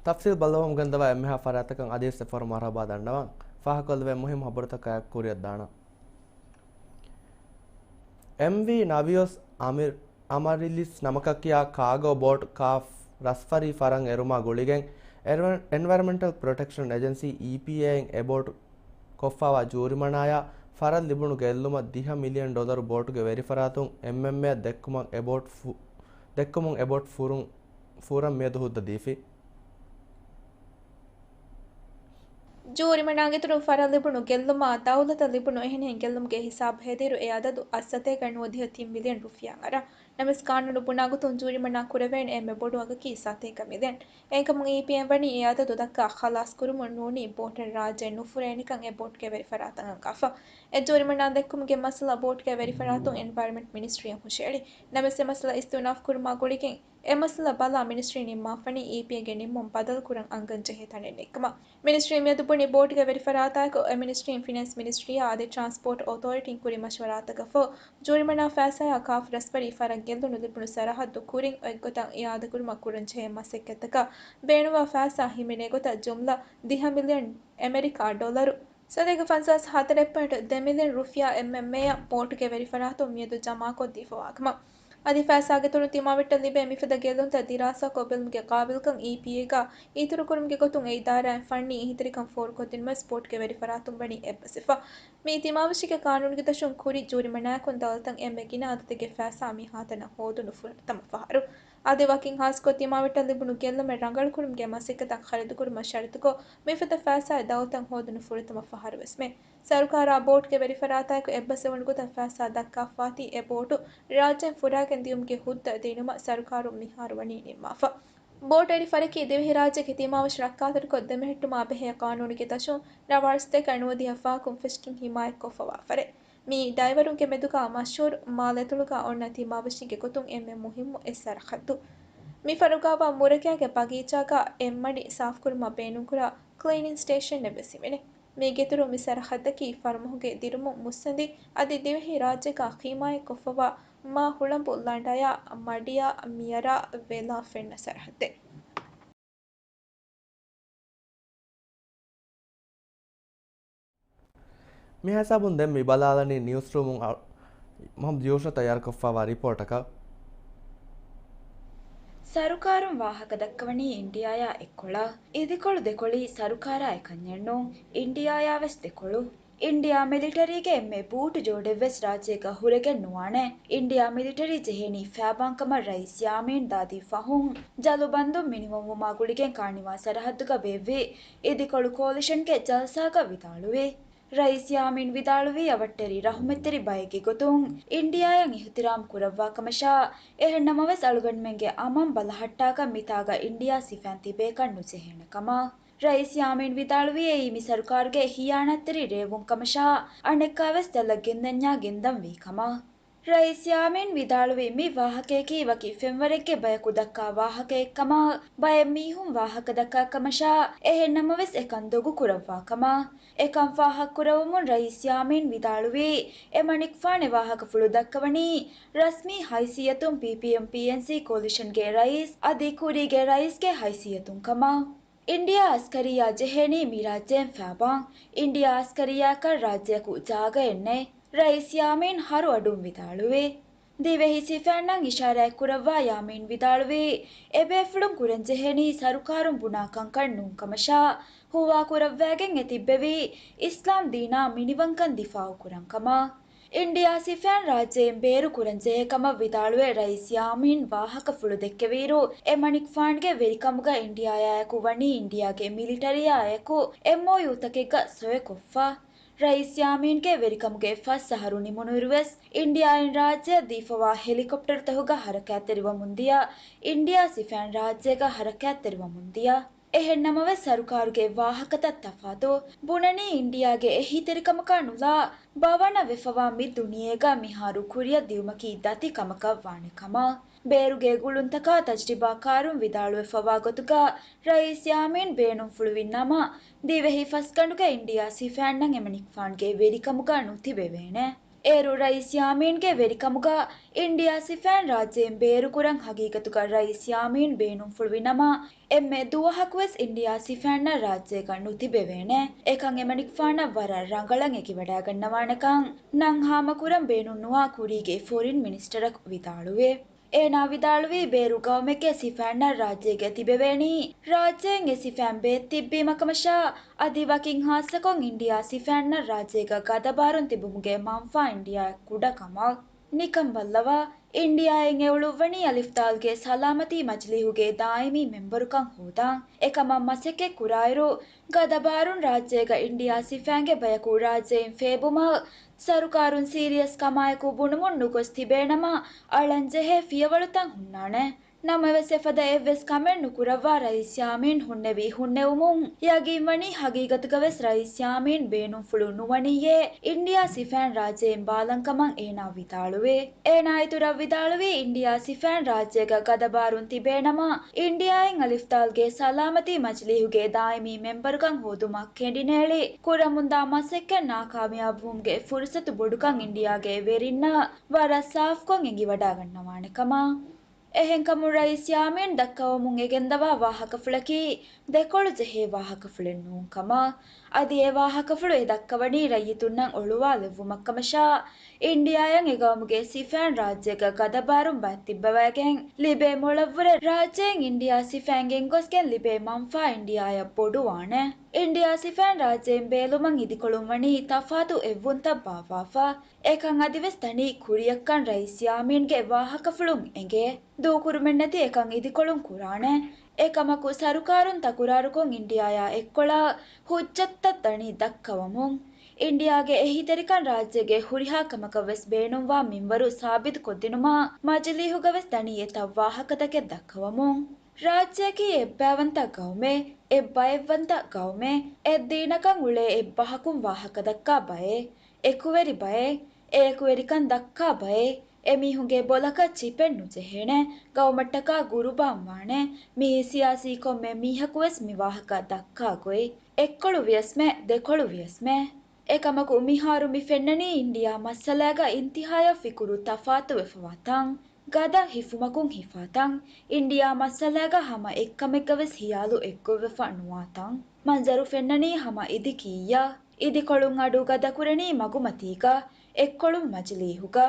ތަފްސީލް ބައްލަވަމުން ގެންދަވާ އެންމެހާ ފަރާތަކަށް އަދިވެސް އެއްފަހަރު މަރުޙަބާ ދަންނަވަން. ފާހަގަކޮށްލެވޭ މުހިއްމު ޚަބަރުތަކާއެކު ކުރިއަށް ދާނަން. އެމްވީ ނަވިޔޮސް އަމި-، އަމަރިލިސް ނަމަކަށް ކިޔާ ކާގޯ ބޯޓް ކާފް ރަސްފަރީ ފަރަށް އެރުމާ ގުޅިގެން އެންވަ-، އެންވަޔަރމެންޓަލް ޕްރޮޓެކްޝަން އެޖެންސީ، އީޕީއޭ، އިން އެބޯޓް ކޮށްފައިވާ ޖޫރިމަނާޔާ ފަރަށް ލިބުނު ގެއްލުމަށް ދިހަ މިލިއަން ޑޮލަރު ބޯޓުގެ ވެރިފަރާތުން އެމްއެމްއޭއަށް ދެއްކުމަށް އެބޯޓް ފު-، ދެއްކުމުން އެބޯޓް ފުރުން، ފުރަން މިއަދު ހުއްދަ ދީފި. ޖޫރިމަނާގެ އިތުރުން ފަރަށް ލިބުނު ގެއްލުމާ، ދައުލަތަށް ލިބުނު އެހެނިހެން ގެއްލުމުގެ ހިސާބު ހެދިއިރު، އެ އަދަދު އަށް ސަތޭކަ ނުވަދިހަ ތިން މިލިއަން ރުފިޔާއަށް އަރާ. ނަމަވެސް، ޤާނޫނު ބުނާގޮތުން ޖޫރިމަނާ ކުރެވޭނެ އެންމެ ބޮޑު އަގަކީ ސަތޭކަ މިލިއަން. އެހެންކަމުން، އީޕީއޭއިން ވަނީ އެ އަދަދު ދައްކާ ޚަލާސް ކުރުމުން ނޫނީ ބޯޓެއް ރާއްޖެއަށް ނުފުރޭނެކަން އެ ބޯޓުގެ ވެރިފަރާތަށް އަންގާފަ. އެ ޖޫރިމަނާ ދެއްކުމުގެ މައްސަލަ ބޯޓުގެ ވެރިފަރާތުން އެންވަޔަރމަންޓް މިނިސްޓްރީއަށް ހުށައެޅި. ނަމަވެސް، އެ މައްސަލަ އިސްތިއުނާފް ކުރުމާ ގުޅިގެން، އެ މައްސަލަ ބަލާ މިނިސްޓްރީ ނިންމާފަނީ އީޕީއޭގެ ނިންމުން ބަދަލުކުރަން އަންގަންޖެހޭ ތަނެއް ނެތްކަމަށް. މިނިސްޓްރީ މިއަދު ބުނި ބޯޓުގެ ވެރިފަރާތާއެކު އެ މިނިސްޓްރީން ފިނޭންސް މިނިސްޓްރީއާ އަދި ޓްރާންސްޕޯޓް އޮތޯރިޓީން ކުރި މަޝްވަރާތަކަށްފަހު، ޖޫރިމަނާ ފައިސާއާ ކާފް ރަސްފަރީ ފަރަށް ގެއްލުނު ލިބުނު ސަރަހައްދު ކުރިން އޮތްގޮތަށް އިއާދަކުރުމަށް ކުރަންޖެހޭ މަސައްކަތްތަކަށް ބޭނުންވާ ފައިސާ ހިމެނޭ ގޮތަށް ޖުމްލަ ދިހަ މިލިއަން އެމެރިކާ ޑޮލަރު، ސަތޭކަ ފަންސާސް ހަތަރެއް ޕޮއިންޓް ދެ މިލިއަން ރުފިޔާ އެމްއެމްއޭއަށް ބޯޓުގެ ވެރިފަރާތުން މިއަދު ޖަމާކޮށްދީފައިވާކަމަށް. އަދި ފައިސާގެ އިތުރުން ތިމާވެއްޓަށް ލިބޭ މިފަދަ ގެއްލުންތައް ދިރާސާކޮށް ބެލުމުގެ ޤާބިލްކަން އީޕީއޭގަ އިތުރުކުރުމުގެ ގޮތުން އެ އިދާރާއިން ފަންނީ އެހީތެރިކަން ފޯރުކޮށްދިނުމަށް ބޯޓުގެ ވެރިފަރާތުން ވަނީ އެއްބަސްވެފަ. މި ތިމާވެށިގެ ޤާނޫނުގެ ދަށުން ކުރި ޖޫރިމަނާއަކުން ދައުލަތަށް އެންމެ ގިނަ އަދަދެއްގެ ފައިސާ މިހާތަނަށް ހޯދުނު ފުރަތަމަ ފަހަރު. އަދި ވަކިން ހާއްސަކޮށް ތިމާވެއްޓަށް ލިބުނު ގެއްލުމެއް ރަނގަޅުކުރުމުގެ މަސައްކަތަށް ޚަރަދުކުރުމަށް ޝަރުތުކޮށް، މިފަދަ ފައިސާއެއް ދައުލަތަށް ހޯދުނު ފުރަތަމަ ފަހަރުވެސްމެ. ސަރުކާރާ ބޯޓުގެ ވެރިފަރާތާއެކު އެއްބަސްވެވުނު ގޮތަށް ފައިސާ ދައްކާފާތީ، އެ ބޯޓު ރާއްޖޭން ފުރާގެން ދިޔުމުގެ ހުއްދަ ދިނުމަށް ސަރުކާރުން މިހާރު ވަނީ ނިންމާފަ. ބޯޓު އެޅި ފަރަކީ ދިވެހިރާއްޖޭގެ ތިމާވެށި ރައްކާތެރިކޮށް ދެމެހެއްޓުމާ ބެހޭ ޤާނޫނުގެ ދަށުން ރަށް ވަރުސަތޭކަ ނުވަދިހަ ފަހަކުން ފެށިގެން ހިމާޔަތްކޮށްފަވާ ފަރެއް. މި ޑައިވަރުންގެ މެދުގަ މަޝްހޫރު މާލެ އަތޮޅުގަ އޮންނަ ތިމާވެށިންގެ ގޮތުން އެންމެ މުހިއްމު އެއް ސަރަހައްދު. މި ފަރުގާވާ މުރަގޭގެ ބަގީޗާގަ އެއްމަޑި ސާފުކުރުމަށް ބޭނުންކުރާ ކްލީނިން ސްޓޭޝަންއެއް ވެސް ހިމެނޭ. މީގެއިތުރުން މި ސަރަހައްދަކީ ފަރުމަހުގެ ދިރުމުން މުއްސަނދި އަދި ދިވެހި ރާއްޖޭގަ ހިމާޔަތްކޮށްފަވާ މާ ހުޅަނބު ލަނޑަޔާ މަޑިޔާ މިޔަރާ ވެލާ ފެންނަ ސަރަހައްދެއް. މިހިސާބުން ދެން މި ބަލާލަނީ ނިއުސްރޫމުން އަ-، މުހައްމަދު ޔޫޝަ ތައްޔާރުކޮށްފައިވާ ރިޕޯޓަކަށް. ސަރުކާރުން ވާހަކަ ދައްކަވަނީ އިންޑިއާޔާ އެއްކޮޅަށް. އިދިކޮޅު ދެކޮޅީ ސަރުކާރާ އެކަންޏެއް ނޫން، އިންޑިއާޔާ ވެސް ދެކޮޅު. އިންޑިއާ މިލިޓަރީގެ އެންމެ ބޫޓު ޖޯޑެއްވެސް ރާއްޖޭގަ ހުރެގެން ނުވާނެ. އިންޑިއާ މިލިޓަރީ ޖެހޭނީ ފައިބާންކަމަށް ރައީސް ޔާމީން ދާދީ ފަހުން. ޖަލު ބަންދުން މިނިވަންވުމާ ގުޅިގެން ކާނިވާ ސަރަހައްދުގަ ބޭއްވި އިދިކޮޅު ކޯލިޝަންގެ ޖަލްސާގަ ވިދާޅުވި. ރައީސް ޔާމީން ވިދާޅުވީ އަވަށްޓެރި ރަހުމަތްތެރި ބައެއްގެ ގޮތުން އިންޑިއާއަށް އިހުތިރާމް ކުރައްވާ ކަމަށާ، އެހެން ނަމަވެސް އަޅުގަނޑުމެންގެ އަމަން ބަލަހައްޓާކަށް މިތާގަ އިންޑިއާ ސިފައިން ތިބޭކަށް ނުޖެހޭނެ ކަމަށް. ރައީސް ޔާމީން ވިދާޅުވީ އެއީ މި ސަރުކާރުގެ ހިޔާނާތްތެރި ރޭވުން ކަމަށާ، އަނެއްކާވެސް ޖަލަށް ގެންދަންޏާ ގެންދަންވީ ކަމަށް. ރައީސް ޔާމީން ވިދާޅުވީ މި ވާހަކަޔަކީ ވަކި ފެންވަރެއްގެ ބަޔަކު ދައްކާ ވާހަކައެއްކަމަށް، ބައެއް މީހުން ވާހަކަ ދައްކާ ކަމަށާ، އެހެން ނަމަވެސް އެކަން ދޮގު ކުރައްވާ ކަމަށް. އެކަން ފާހަގަކުރެވުމުން ރައީސް ޔާމީން ވިދާޅުވީ، އެމަނިކުފާނު އެ ވާހަކަފުޅު ދައްކަވަނީ ރަސްމީ ހައިސިއްޔަތުން ޕީޕީއެމް-ޕީއެންސީ ކޯލިޝަންގެ ރައީސް އަދި ކުރީގެ ރައީސްގެ ހައިސިއްޔަތުން ކަމަށް. އިންޑިއާ އަސްކަރިއްޔާ ޖެހޭނީ މި ރާއްޖޭން ފައިބާ. އިންޑިއާ އަސްކަރިއްޔާއަކަށް ރާއްޖެއަކު ޖާގައެއް ނެތް، ރައީސް ޔާމީން ހަރު އަޑުން ވިދާޅުވި. ދިވެހި ސިފައިންނަށް އިޝާރާތްކުރައްވާ ޔާމީން ވިދާޅުވީ، އެބޭފުޅުން ކުރަންޖެހޭނީ ސަރުކާރުން ބުނާ ކަންކަން ނޫން ކަމަށާ، ހުވާކުރައްވައިގެން އެ ތިއްބެވީ އިސްލާމް ދީނާ މިނިވަންކަން ދިފާއުކުރަން ކަމަށް. އިންޑިއާ ސިފައިން ރާއްޖެއިން ބޭރު ކުރަންޖެހޭ ކަމަށް ވިދާޅުވެ، ރައީސް ޔާމީން ވާހަކަފުޅު ދެއްކެވިއިރު، އެމަނިކުފާނުގެ ވެރިކަމުގަ އިންޑިއާއާއެކު ވަނީ އިންޑިއާގެ މިލިޓަރީއާއެކު އެމްއޯޔޫތަކެއްގަ ސޮއެކޮށްފަ. ރައީސް ޔާމީންގެ ވެރިކަމުގެ ފަސް އަހަރު ނިމުނުއިރުވެސް، އިންޑިއާއިން ރާއްޖެއަށް ދީފަވާ ހެލިކޮޕްޓަރުތަކުގަ ހަރަކާތްތެރިވަމުންދިޔަ، އިންޑިއާ ސިފައިން ރާއްޖޭގަ ހަރަކާތްތެރިވަމުންދިޔަ. އެހެން ނަމަވެސް، ސަރުކާރުގެ ވާހަކަތައް ތަފާތު. ބުނަނީ އިންޑިއާގެ އެހީތެރިކަމަކާ ނުލާ، ބަވަނަ ވެފަވާ މި ދުނިޔޭގަ މިހާރު ކުރިއަށް ދިއުމަކީ ދަތި ކަމަކަށް ވާނެ ކަމަށް. ބޭރުގެ ގުޅުންތަކާ ތަޖްރިބާކާރުން ވިދާޅުވެފަވާ ގޮތުގަ، ރައީސް ޔާމީން ބޭނުންފުޅުވި ނަމަ، ދިވެހި ފަސްގަނޑުގަ އިންޑިއާ ސިފައިންނަށް އެމަނިކުފާނުގެ ވެރިކަމުގަ ނުތިބެވޭނެ. އޭރު ރައީސް ޔާމީންގެ ވެރިކަމުގަ އިންޑިއާ ސިފައިން ރާއްޖެއިން ބޭރުކުރަން ހަގީގަތުގަ ރައީސް ޔާމީން ބޭނުންފުޅުވި ނަމަ، އެންމެ ދުވަހަކުވެސް އިންޑިއާ ސިފައިންނަށް ރާއްޖޭގަ ނުތިބެވޭނެ. އެކަން އެމަނިކުފާނަށް ވަރަށް ރަނގަޅަށް އެނގިވަޑައިގަންނަވާނެކަން ނަން ހާމަކުރަން ބޭނުންނުވާ ކުރީގެ ފޮރިން މިނިސްޓަރަކު ވިދާޅުވި. އޭނާ ވިދާޅުވީ، ބޭރު ގައުމެއްގެ ސިފައިންނަށް ރާއްޖޭގަ ތިބެވޭނީ، ރާއްޖޭން އެ ސިފައިން ބޭއްތިއްބީމަކަމަށާ، އަދި ވަކިން ހާއްސަކޮށް އިންޑިއާ ސިފައިންނަށް ރާއްޖޭގަ ގަދަބާރުން ތިބުމުގެ މަންފާ އިންޑިއާއަށް ކުޑަކަމަށް. ނިކަން ބައްލަވާ، އިންޑިއާއިން އެ އުޅުއްވަނީ އަލިފްދާލްގެ ސަލާމަތީ މަޖިލީހުގެ ދާއިމީ މެމްބަރުކަން ހޯދާން. އެކަމަށް މަސައްކަތް ކުރާއިރު، ގަދަބާރުން ރާއްޖޭގަ އިންޑިއާ ސިފައިންގެ ބަޔަކު ރާއްޖެއިން ފޭބުމަށް ސަރުކާރުން ސީރިއަސް ކަމާއެކު ބުނުމުން ނުގޮސް ތިބޭނަމަ، އަޅަންޖެހޭ ފިޔަވަޅުތައް ހުންނާނެ. ނަމަވެސް، އެފަދަ އެއްވެސް ކަމެއް ނުކުރައްވާ ރައީސް ޔާމީން ހުންނެވި ހުންނެވުމުން ޔަގީންވަނީ، ހަގީގަތުގަވެސް ރައީސް ޔާމީން ބޭނުންފުޅު ނުވަނީއޭ އިންޑިއާ ސިފައިން ރާއްޖެއިން ބާލަން ކަމަށް އޭނާ ވިދާޅުވި. އޭނާ އިތުރަށް ވިދާޅުވީ، އިންޑިއާ ސިފައިން ރާއްޖޭގަ ގަދަބާރުން ތިބޭނަމަ، އިންޑިއާއިން އަލިފްދާލްގެ ސަލާމަތީ މަޖިލީހުގެ ދާއިމީ މެމްބަރުކަން ހޯދުމަށް ކެނޑިނޭޅި ކުރަމުންދާ މަސައްކަތް ނާކާމިޔާބުވުމުގެ ފުރުސަތު ބޮޑުކަން އިންޑިއާގެ ވެރިންނަށް ވަރަށް ސާފުކޮށް އެނގިވަޑައިގަންނަވާނެ ކަމަށް. އެހެންކަމުން ރައީސް ޔާމީން ދައްކަވަމުން އެ ގެންދަވާ ވާހަކަފުޅަކީ ދެކޮޅު ޖެހޭ ވާހަކަފުޅެއް ނޫން ކަމަށް. އަދި އެ ވާހަކަފުޅު އެ ދައްކަވަނީ ރައްޔިތުންނަށް އޮޅުވާލެއްވުމަށްކަމަށާ، އިންޑިއާއަށް އެ ގައުމުގެ ސިފައިން ރާއްޖޭގަ ގަދަބާރުން ބައެއް ތިއްބަވައިގެން ލިބޭ މޮޅަށްވުރެ ރާއްޖޭން އިންޑިއާ ސިފައިން ގެންގޮސްގެން ލިބޭ މަންފާ އިންޑިއާއަށް ބޮޑުވާނެ. އިންޑިއާ ސިފައިން ރާއްޖޭން ބޭލުމަށް އިދިކޮޅުން ވަނީ ތަފާތު އެއްވުންތައް ބާއްވާފަ. އެކަން އަދިވެސް ދަނީ ކުރިއަށްކަން ރައީސް ޔާމީންގެ ވާހަކަފުޅުން އެނގޭ. ދޫކުރުމެއްނެތި އެކަން އިދިކޮޅުން ކުރާނެ. އެކަމަކު، ސަރުކާރުން ތަކުރާރުކޮށް އިންޑިއާއާ އެއްކޮޅަށް ހުއްޖަތުތައް ދަނީ ދައްކަވަމުން. އިންޑިއާގެ އެހީތެރިކަން ރާއްޖޭގެ ހުރިހާ ކަމަކަށް ވެސް ބޭނުންވާ މިންވަރު ސާބިތުކޮށްދިނުމަށް މަޖިލީހުގަވެސް ދަނީ އެތައް ވާހަކަތަކެއް ދައްކަވަމުން. ރާއްޖެއަކީ އެއްބައިވަންތަ ގައުމެއް، އެއްބައެއްވަންތަ ގައުމެއް، އެއްދީނަކަށް އުޅޭ އެއްބަހަކުން ވާހަކަ ދައްކާ ބައެއް، އެކުވެރި ބައެއް، އެ އެކުވެރިކަން ދައްކާ ބައެއް، އެމީހުންގެ ބޮލަކަށް ޗިޕެއް ނުޖެހޭނެ، ގައުމަށްޓަކާ ގުރުބާން ވާނެ، މިއީ ސިޔާސީ ކޮންމެ މީހަކުވެސް މި ވާހަކަ ދައްކާ ގޮތް، އެއްކޮޅު ވިޔަސްމެ، ދެކޮޅު ވިޔަސްމެ. އެކަމަކު، މިހާރު މި ފެންނަނީ އިންޑިއާ މައްސަލައިގަ އިންތިހާޔަށް ފިކުރު ތަފާތުވެފަވާ ތަން، ގަދަ ހިފުމަކުން ހިފާ ތަން، އިންޑިއާ މައްސަލައިގަ ހަމަ އެއްކަމެއްގަވެސް ހިޔާލު އެއްގޮތްވެފަ ނުވާ ތަން. މަންޒަރު ފެންނަނީ ހަމަ އިދި ކީއްޔާ؟ އިދިކޮޅުން އަޑު ގަދަކުރަނީ މަގުމަތީގަ، އެއްކޮޅުން މަޖިލީހުގަ.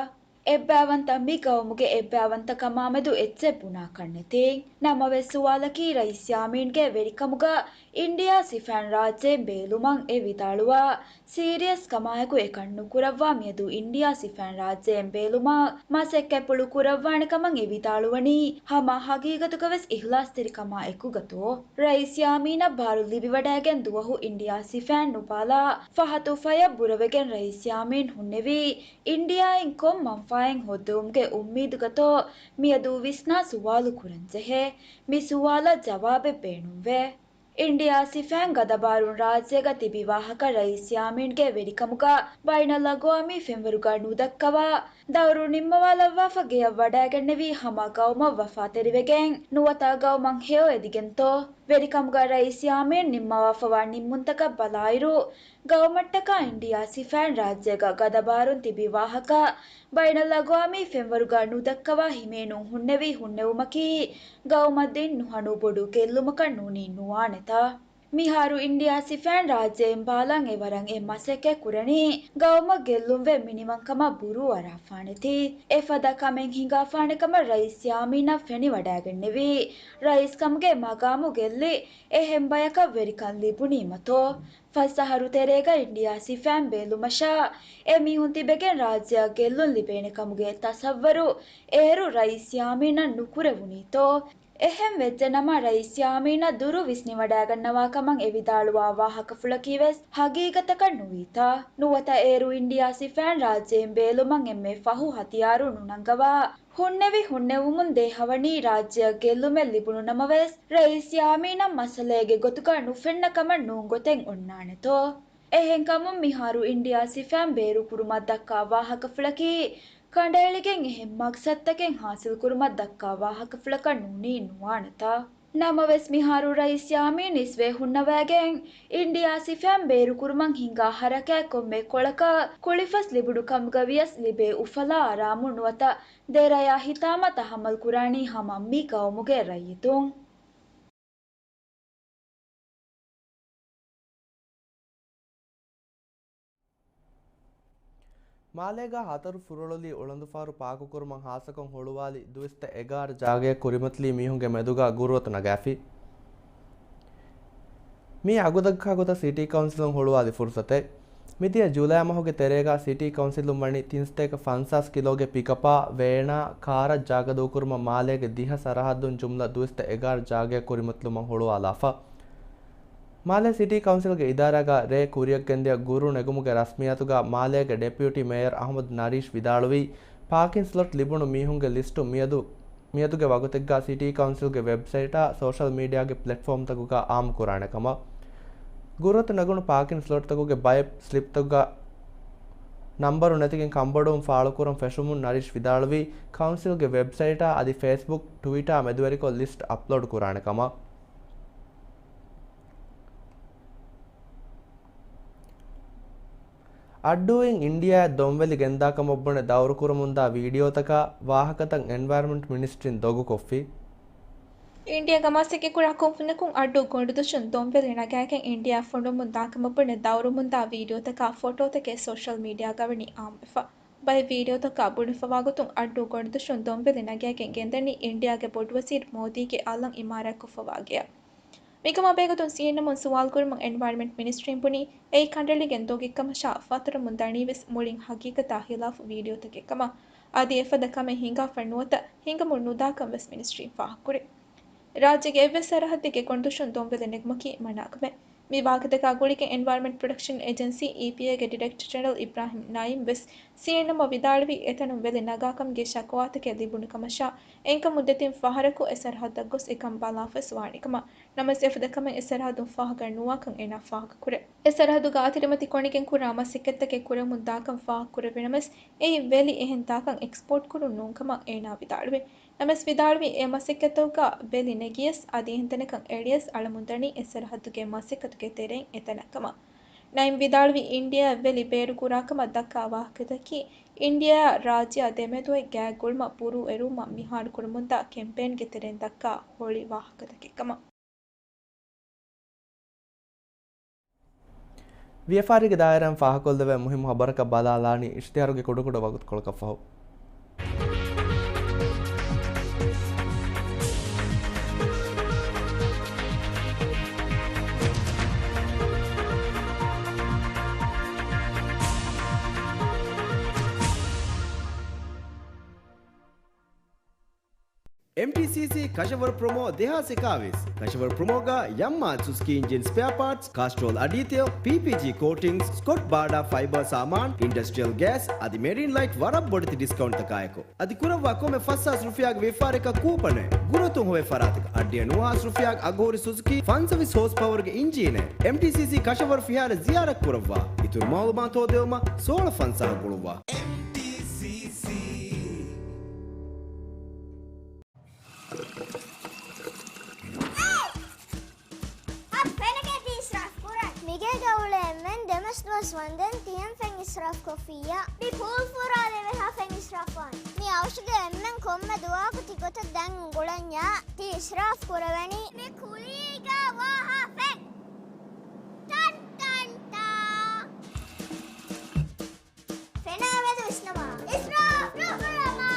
އެއްބައިވަންތަ މި ގައުމުގެ އެއްބައިވަންތަކަމާމެދު އެއްޗެއް ބުނާކަށްނެތި. ނަމަވެސް ސުވާލަކީ ރައީސް ޔާމީންގެ ވެރިކަމުގަ އިންޑިއާ ސިފައިން ރާއްޖޭން ބޭލުމަށް އެ ވިދާޅުވާ ސީރިއަސް ކަމާއެކު އެކަން ނުކުރައްވާ މިއަދު އިންޑިއާ ސިފައިން ރާއްޖޭން ބޭލުމަށް މަސައްކަތްޕުޅު ކުރައްވާނެ ކަމަށް އެ ވިދާޅުވަނީ ހަމަ ހަގީގަތުގަވެސް އިހްލާސްތެރިކަމާ އެކުގަތޯ؟ ރައީސް ޔާމީނަށް ބާރު ލިބިވަޑައިގެން ދުވަހު އިންޑިއާ ސިފައިން ނުބާލާ ފަހަތު ފަޔަށް ބުރަވެގެން ރައީސް ޔާމީން ހުންނެވީ އިންޑިއާއިން ކޮން މަންފާއެއް ހޯއްދެވުމުގެ އުއްމީދުގަތޯ މިއަދު ވިސްނާ ސުވާލު ކުރަންޖެހޭ. މި ސުވާލަށް ޖަވާބެއް ބޭނުންވޭ. އިންޑިއާ ސިފައިން ގަދަބާރުން ރާއްޖޭގަ ތިބި ވާހަކަ ރައީސް ޔާމީންގެ ވެރިކަމުގަ ބައިނަލްއަގްވާމީ ފެންވަރުގަ ނުދައްކަވާ، ދައުރު ނިންމަވާލައްވާފަ ގެޔަށް ވަޑައިގެންނެވީ ހަމަ ގައުމަށް ވަފާތެރިވެގެން ނުވަތަ ގައުމަށް ހެޔޮ އެދިގެންތޯ؟ ވެރިކަމުގަ ރައީސް ޔާމީން ނިންމަވާފަވާ ނިންމުންތަކަށް ބަލާއިރު، ގައުމަށްޓަކާ އިންޑިއާ ސިފައިން ރާއްޖޭގަ ގަދަބާރުން ތިބި ވާހަކަ ބައިނަލްއަގްވާމީ ފެންވަރުގަ ނުދައްކަވާ ހިމޭނުން ހުންނެވި ހުންނެވުމަކީ ގައުމަށް ދިން ނުހަނު ބޮޑު ގެއްލުމަކަށް ނޫނީ ނުވާނެތާ؟ މިހާރު އިންޑިއާ ސިފައިން ރާއްޖެއިން ބާލަން އެވަރަށް އެ މަސައްކަތް ކުރަނީ ގައުމަށް ގެއްލުންވެ މިނިވަންކަމަށް ބުރޫއަރާފާނެތީ. އެފަދަ ކަމެއް ހިނގާފާނެ ކަމަށް ރައީސް ޔާމީނަށް ފެނިވަޑައިގެންނެވީ ރައީސްކަމުގެ މަގާމު ގެއްލި އެހެން ބަޔަކަށް ވެރިކަން ލިބުނީމަތޯ؟ ފަސް އަހަރު ތެރޭގަ އިންޑިއާ ސިފައިން ބޭލުމަށާ އެ މީހުން ތިބެގެން ރާއްޖެއަށް ގެއްލުން ލިބޭނެ ކަމުގެ ތަސައްވަރު އޭރު ރައީސް ޔާމީނަށް ނުކުރެވުނީތޯ؟ އެހެން ވެއްޖެނަމަ ރައީސް ޔާމީނަށް ދުރު ވިސްނިވަޑައިގަންނަވާ ކަމަށް އެ ވިދާޅުވާ ވާހަކަފުޅަކީވެސް ހަގީގަތަކަށް ނުވީތާ؟ ނުވަތަ އޭރު އިންޑިއާ ސިފައިން ރާއްޖެއިން ބޭލުމަށް އެންމެ ފަހު ހަތިޔާރު ނުނަންގަވާ ހުންނެވި ހުންނެވުމުން ދޭހަވަނީ ރާއްޖެއަށް ގެއްލުމެއް ލިބުނު ނަމަވެސް، ރައީސް ޔާމީނަށް މައްސަލައިގެ ގޮތުގަ ނުފެންނަ ކަމަށް ނޫން ގޮތެއް އޮންނާނެތޯ؟ އެހެންކަމުން މިހާރު އިންޑިއާ ސިފައިން ބޭރުކުރުމަށް ދައްކާ ވާހަކަފުޅަކީ، ކަނޑައެޅިގެން އެހެން މަގްސަދުތަކެއް ހާސިލްކުރުމަށް ދައްކާ ވާހަކަފުޅަކަށް ނޫނީ ނުވާނެތާ؟ ނަމަވެސް މިހާރު ރައީސް ޔާމީން އިސްވެ ހުންނަވައިގެން އިންޑިއާ ސިފައިން ބޭރުކުރުމަށް ހިނގާ ހަރަކާތް ކޮންމެ ކޮޅަކަށް ކުޅިފަސް ލިބުނު ކަމުގަ ވިޔަސް ލިބޭ އުފަލާ އަރާމުން ނުވަތަ ދެރަޔާ ހިތާމަ ތަހައްމަލް ކުރާނީ ހަމަ މި ގައުމުގެ ރައްޔިތުން. މާލޭގަ ހަތަރު ފުރޮޅުލީ އުޅަނދުފަހަރު ޕާކުކުރުމަށް ހާއްސަކޮށް ހުޅުވާލި ދުވިސައްތަ އެގާރަ ޖާގަޔަށް ކުރިމަތިލީ މީހުންގެ މެދުގަ ގުރުއަތު ނަގާފި. މިއީ އަގުދައްކާ ގޮތަށް ސިޓީ ކައުންސިލުން ހުޅުވާލި ފުރުސަތެއް. މިދިޔަ ޖުލައި މަހުގެ ތެރޭގަ ސިޓީ ކައުންސިލުން ވަނީ ތިންސަތޭކަ ފަންސާސް ކިލޯގެ ޕިކަޕާ، ވޭނާ، ކާރަށް ޖާގަ ދޫކުރުމަށް މާލޭގެ ދިހަ ސަރަހައްދުން ޖުމްލަ ދުވިސައްތަ އެގާރަ ޖާގަޔަށް ކުރިމަތިލުމަށް ހުޅުވާލާފަ. މާލޭ ސިޓީ ކައުންސިލްގެ އިދާރާގަ ރޭ ކުރިއަށްގެންދިޔަ ގުރު ނެގުމުގެ ރަސްމިއްޔާތުގަ މާލޭގެ ޑެޕިއުޓީ މޭޔަރ އަހްމަދު ނަރީޝް ވިދާޅުވީ، ޕާކިން ސްލޮޓް ލިބުނު މީހުންގެ ލިސްޓު މިއަދު، މިއަދުގެ ވަގުތެއްގަ ސިޓީ ކައުންސިލްގެ ވެބްސައިޓާ ސޯޝަލް މީޑިއާގެ ޕްލެޓްފޯމްތަކުގަ އާއްމުކުރާނެ ކަމަށް. ގުރުއަތު ނެގުނު ޕާކިން ސްލޮޓްތަކުގެ ބައެއް ސްލިޕްތަކުގަ ނަންބަރު ނެތިގެން ކަންބޮޑުވުން ފާޅުކުރަން ފެށުމުން ނަރީޝް ވިދާޅުވީ، ކައުންސިލްގެ ވެބްސައިޓާ އަދި ފޭސްބުކް، ޓުވިޓާ މެދުވެރިކޮށް ލިސްޓް އަޕްލޯޑް ކުރާނެ ކަމަށް. އައްޑޫއިން އިންޑިއާއަށް ދޮންވެލި ގެންދާކަމަށް ބުނެ ދައުރުކުރަމުންދާ ވީޑިއޯތަކާ ވާހަކަތައް އެންވަޔަރަމެންޓް މިނިސްޓްރީން ދޮގުކޮށްފި. އިންޑިއާގަ މަސައްކަތްކުރާ ކުންފުނިއަކުން އައްޑޫ ގޮނޑުދޮށުން ދޮންވެލި ނަގާގެން އިންޑިއާއަށް ފޮނުވަމުން ދާކަމަށް ބުނެ ދައުރުމުންދާ ވީޑިއޯތަކާ ފޮޓޯތަކެއް ސޯޝަލް މީޑިއާގަ ވަނީ އާއްމުވެފަ. ބައެއް ވީޑިއޯތަކާ ބުނެފަވާގޮތުން އައްޑޫ ގޮނޑުދޮށުން ދޮންވެލި ނަގާގެން ގެންދަނީ އިންޑިއާގެ ބޮޑުވަޒީރު މޯދީގެ އަލަށް އިމާރާތްކޮށްފަވާ ގެޔަށް. މިކަމާ ބެހޭގޮތުން ސީއެންއެމުން ސުވާލުކުރުމުން އެންވަޔަރަމެންޓް މިނިސްޓްރީން ބުނީ، އެއީ ކަނޑައެޅިގެން ދޮގެއްކަމަށާ ފަތުރަމުން ދަނީވެސް މުޅިން ހަގީގަތާ ހިލާފު ވީޑިއޯތަކެއް ކަމަށް. އަދި އެފަދަ ކަމެއް ހިނގާފަ ނުވަތަ ހިނގަމުން ނުދާކަން ވެސް މިނިސްޓްރީން ފާހަގަކުރޭ. ރާއްޖޭގެ އެއްވެސް ސަރަހައްދެއްގެ ގޮނޑުދޮށުން ދޮންވެލި ނެގުމަކީ މަނާކަމެއް. މި ވާހަކަތަކާ ގުޅިގެން އެންވަޔަރމެންޓް ޕްރޮޓެކްޝަން އޭޖެންސީ، އީޕީއޭގެ ޑިރެކްޓަރ ޖެނެރަލް އިބްރާހިމް ނައީމް ވެސް ސީއެންއެމްއަށް ވިދާޅުވީ، އެތަނުން ވެލި ނަގާކަމުގެ ޝަކުވާތަކެއް ލިބުނު ކަމަށާ، އެންކަމުން ދެތިން ފަހަރަކު އެ ސަރަހައްދަށް ގޮސް އެކަން ބަލާފަވެސް ވާނެ ކަމަށް. ނަމަވެސް އެފަދަ ކަމެއް އެ ސަރަހައްދުން ފާހަގަ ނުވާކަން އޭނާ ފާހަގަކުރޭ. އެ ސަރަހައްދުގަ އަތިރިމަތި ކޮނިގެން ކުރާ މަސައްކަތްތަކެއް ކުރަމުން ދާކަން ފާހަގަކުރެވޭނަމަވެސް، އެއީ ވެލި އެހެން ދާކަން އެކްސްޕޯޓް ކުރުން ނޫން ކަމަށް އޭނާ ވިދާޅުވި. ނަމަވެސް ވިދާޅުވީ، އެ މަސައްކަތްތަކުގަ ވެލި ނެގިޔަސް އަދި އެހެން ތަނަކަށް އެޅިޔަސް އަޅަމުން ދަނީ އެ ސަރަހައްދުގެ މަސައްކަތުގެ ތެރެއިން އެތަނަށް ކަމަށް. ނައިމް ވިދާޅުވީ، އިންޑިއާއަށް ވެލި ބޭރުކުރާކަމަށް ދައްކާ ވާހަކަތަކީ، އިންޑިއާއާ ރާއްޖެއާ ދެމެދު އޮތް ގާތް ގުޅުމަށް ބުރޫ އެރުވުމަށް މިހާރު ކުރަމުންދާ ކެމްޕޭންގެ ތެރެއިން ދައްކާ ހޮޅި ވާހަކަތަކެއް ކަމަށް. ވިޔަފާރީގެ ދާއިރާއިން ފާހަގަކޮށްލެވޭ މުހިއްމު ހަބަރަކަށް ބަލާލާނީ އިޝްތިހާރުގެ ކުޑަކުޑަ ވަގުތުކޮޅަކަށްފަހު. އެމްޓީސީސީ ކަށަވަރު ޕްރޮމޯ ދެހާސް އެކާވީސް. ކަށަވަރު ޕްރޮމޯގަ ޔަމްހާ ސުޒުކީ އިންޖިން ސްޕެއާ ޕާޓްސް، ކާސްޓްރޯލް އަޑީތެޔޮ، ޕީޕީޖީ ކޯޓިންގްސް، ސްކޮޓް ބާޑާ ފައިބަރ ސާމާން، އިންޑަސްޓްރިއަލް ގޭސް އަދި މެރިން ލައިޓް ވަރަށް ބޮޑެތި ޑިސްކައުންޓްތަކާއެކު. އަދި ކުރައްވާ ކޮންމެ ފަސްހާސް ރުފިޔާގެ ވިޔަފާރިއަކަށް ކޫޕަނެއް. ގުރުއަތުން ހޮވޭ ފަރާތަކަށް އަށްޑިހަ ނުވަހާސް ރުފިޔާގެ އަގުހުރި ސުޒުކީ ފަންސަވީސް ހޯސް ޕަވަރގެ އިންޖީނެއް. އެމްޓީސީސީ ކަށަވަރު ފިހާރަ ޒިޔާރަތް ކުރައްވާ. އިތުރު މައުލޫމާތު ހޯދެވުމަށް ސޯޅަ ފަންސާހަށް ގުޅުއްވާ. އެމްޓީސީސީ. އަ، ފެނަކެތި އިސްރާފް ކުރަން. މިގޭގަ އުޅޭ އެންމެން ދެމަސް ދުވަސް ވަންދެން ތިޔަން ފެން އިސްރާފް ކޮށްފިއްޔާ. މި ޕޫލް ފުރާ ދެވޭހާ ފެން އިސްރާފް ވާނެ. މި އަވަށުގެ އެންމެން ކޮންމެ ދުވަހަކު ތިގޮތަށް ދަން އުނގުޅަންޏާ ތި އިސްރާފް ކުރެވެނީ. މި ކުލީގަ ވާހާ ފެން. ޓަން ޓަން ޓާ. ފެނާ މެދު ވިސްނަމާ. އިސްރާފް ނުކުރަމާ.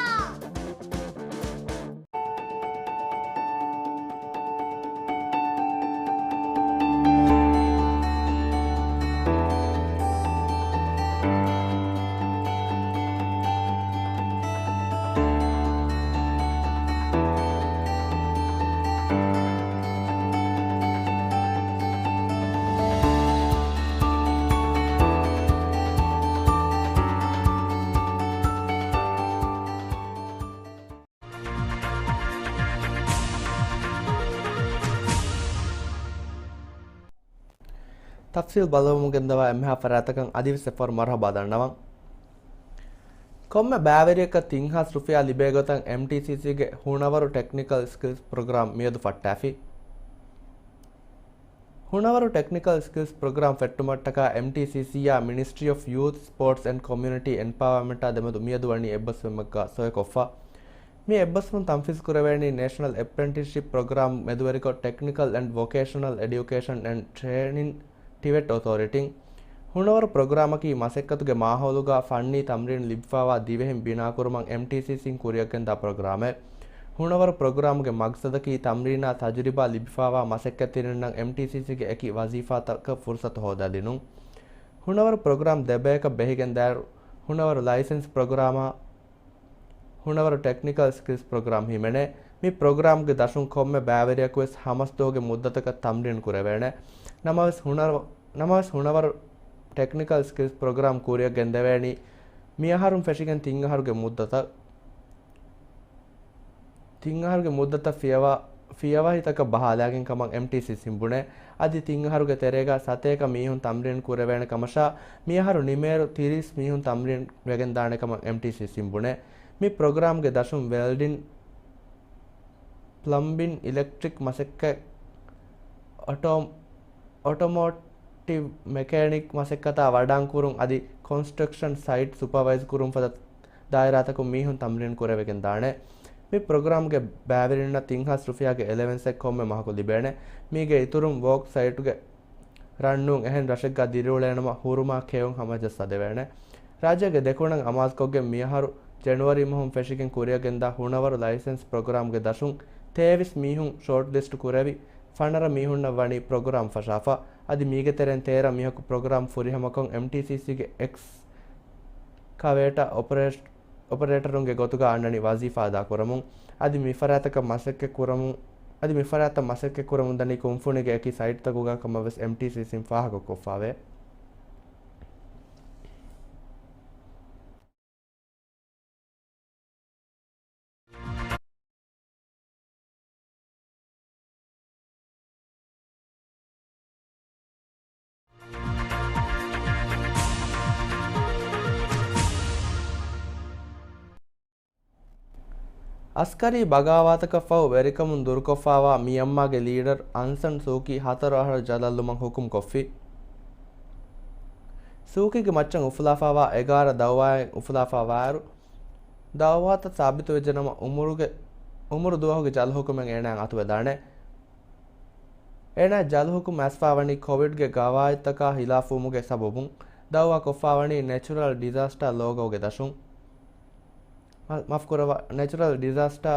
ތަފްސީލް ބައްލަވަމުން ގެންދަވާ އެންމެހާ ފަރާތްތަކަށް އަދިވެސް އެއްފަހަރު މަރުޙަބާ ދަންނަވަން. ކޮންމެ ބައިވެރިޔަކަށް ތިން ހާސް ރުފިޔާ ލިބޭ ގޮތަށް އެމްޓީސީސީގެ ހުނަވަރު ޓެކްނިކަލް ސްކިލްސް ޕްރޮގްރާމް މިއަދު ފައްޓާފި. ހުނަވަރު ޓެކްނިކަލް ސްކިލްސް ޕްރޮގްރާމް ފެއްޓުމަށްޓަކާ އެމްޓީސީސީއާ މިނިސްޓްރީ އޮފް ޔޫތް، ސްޕޯޓްސް އެންޑް ކޮމިއުނިޓީ އެމްޕަވަރމަންޓާ ދެމެދު މިއަދު ވަނީ އެއްބަސްވުމެއްގަ ސޮއިކޮށްފަ. މި އެއްބަސްވުން ތަންފީޒު ކުރެވޭނީ ނޭޝަނަލް އެޕްރެންޓިސްޝިޕް ޕްރޮގްރާމް މެދުވެރިކޮށް ޓެކްނިކަލް އެންޑް ވޮކޭޝަނަލް އެޑިއުކޭޝަން އެންޑް ޓްރޭނިން ޓިވެޓް އޮތޯރިޓީން. ހުނަވަރު ޕްރޮގްރާމަކީ މަސައްކަތުގެ މާހައުލުގަ ފަންނީ ތަމްރީން ލިބިފާވާ ދިވެހިން ބިނާކުރުމަށް އެމްޓީސީސީން ކުރިއަށްގެންދާ ޕްރޮގްރާމެއް. ހުނަވަރު ޕްރޮގްރާމުގެ މަގްސަދަކީ ތަމްރީނާ ތަޖުރިބާ ލިބިފާވާ މަސައްކަތްތެރިންނަށް އެކި ވަޒީފާތަކަށް ފުރުސަތު ހޯދާދިނުން. ހުނަވަރު ޕްރޮގްރާމް ދެބަޔަކަށް ބެހިގެންދާއިރު، ހުނަވަރު ލައިސެންސް ޕްރޮގްރާމާ، ހުނަވަރު ޓެކްނިކަލް ސްކިލްސް ޕްރޮގްރާމް ހިމެނޭ. މި ޕްރޮގްރާމްގެ ދަށުން ކޮންމެ ބައިވެރިޔަކުވެސް ހަމަސްދުވަހުގެ މުއްދަތަކަށް ތަމްރީން ކުރެވޭނެ. ނަމަވެސް ހުނަރު-، ނަމަވެސް ހުނަވަރު ޓެކްނިކަލް ސްކިލްސް ޕްރޮގްރާމް ކުރިއަށް ގެންދެވޭނީ މިއަހަރުން ފެށިގެން ތިން އަހަރުގެ މުއްދަތަށް. ތިން އަހަރުގެ މުއްދަތަށް ފިޔަވާ-، ފިޔަވަހިތަކަށް ބަހާލާގެން ކަމަށް އެމްޓީސީސީން ބުނޭ. އަދި ތިން އަހަރުގެ ތެރޭގަ ސަތޭކަ މީހުން ތަމްރީން ކުރެވޭނެ ކަމަށާ، މިއަހަރު ނިމޭއިރު ތިރީސް މީހުން ތަމްރީން ވެގެންދާނެ ކަމަށް އެމްޓީސީސީން ބުނޭ. މި ޕްރޮގްރާމްގެ ދަށުން ވެލްޑިން، ޕްލަމްބިން، އިލެކްޓްރިކް މަސައްކަތް، އޮޓޯ-، އޮޓޮމޯޓިވް މެކޭނިކް މަސައްކަތާ ވަޑާން ކުރުން އަދި ކޮންސްޓްރަކްޝަން ސައިޓް ސުޕަވައިޒް ކުރުން ފަދަ ދާއިރާތަކުން މީހުން ތަމްރީން ކުރެވިގެން ދާނެ. މި ޕްރޮގްރާމްގެ ބައިވެރިންނަށް ތިން ހާސް ރުފިޔާގެ އެލަވެންސެއް ކޮންމެ މަހަކު ލިބޭނެ. މީގެ އިތުރުން ވޯކް ސައިޓުގެ ރަންނޫން އެހެން ރަށެއްގަ ދިރިއުޅޭނަމަ ހުރުމާ ކެއުން ހަމަޖައްސާދެވޭނެ. ރާއްޖޭގެ ދެކުނަށް އަމާޒުކޮށްގެން މިއަހަރު ޖެނުއަރީ މަހުން ފެށިގެން ކުރިއަށްގެންދާ ހުނަވަރު ލައިސެންސް ޕްރޮގްރާމްގެ ދަށުން ތޭވީސް މީހުން ޝޯޓްލިސްޓް ކުރެވި، ފަނަރަ މީހުންނަށް ވަނީ ޕްރޮގްރާމް ފަށާފަ. އަދި މީގެ ތެރެއިން ތޭރަ މީހަކު ޕްރޮގްރާމް ފުރިހަމަކޮށް އެމްޓީސީސީގެ އެކްސް ކަވޭޓާ އޮޕަރޭޓް-، އޮޕަރޭޓަރުންގެ ގޮތުގަ އަންނަނީ ވަޒީފާ އަދާކުރަމުން. އަދި މިފަރާތަކަށް މަސައްކަތް ކުރަމުން، އަދި މިފަރާތަށް މަސައްކަތް ކުރަމުންދަނީ ކުންފުނީގެ އެކި ސައިޓްތަކުގަ ކަމަށްވެސް އެމްޓީސީސީން ފާހަގަކޮށްފާވޭ. އަސްކަރީ ބަޣާވާތަކަށްފަހު ވެރިކަމުން ދުރުކޮށްފާވާ މިޔަންމާގެ ލީޑަރު އަން ސަން ސޫކީ ހަތަރު އަހަރު ޖަލަށްލުމަށް ހުކުމްކޮށްފި. ސޫކީގެ މައްޗަށް އުފުލާފާވާ އެގާރަ ދައުވާއެއް އުފުލާފާވާއިރު، ދައުވާތައް ސާބިތުވެއްޖެނަމަ، އުމުރުގެ، އުމުރު ދުވަހުގެ ޖަލު ހުކުމެއް އޭނާއަށް އަތުވެދާނެ. އޭނާ ޖަލު ހުކުމް އައިސްފާވަނީ ކޮވިޑްގެ ގަވާއިދުތަކާ ހިލާފުވުމުގެ ސަބަބުން. ދައުވާ ކޮށްފާވަނީ ނެޗުރަލް ޑިޒާސްޓާ ލޯގޯގެ ދަށުން. މަ-، މާފުކުރައްވާ، ނެޗުރަލް ޑިޒާސްޓާ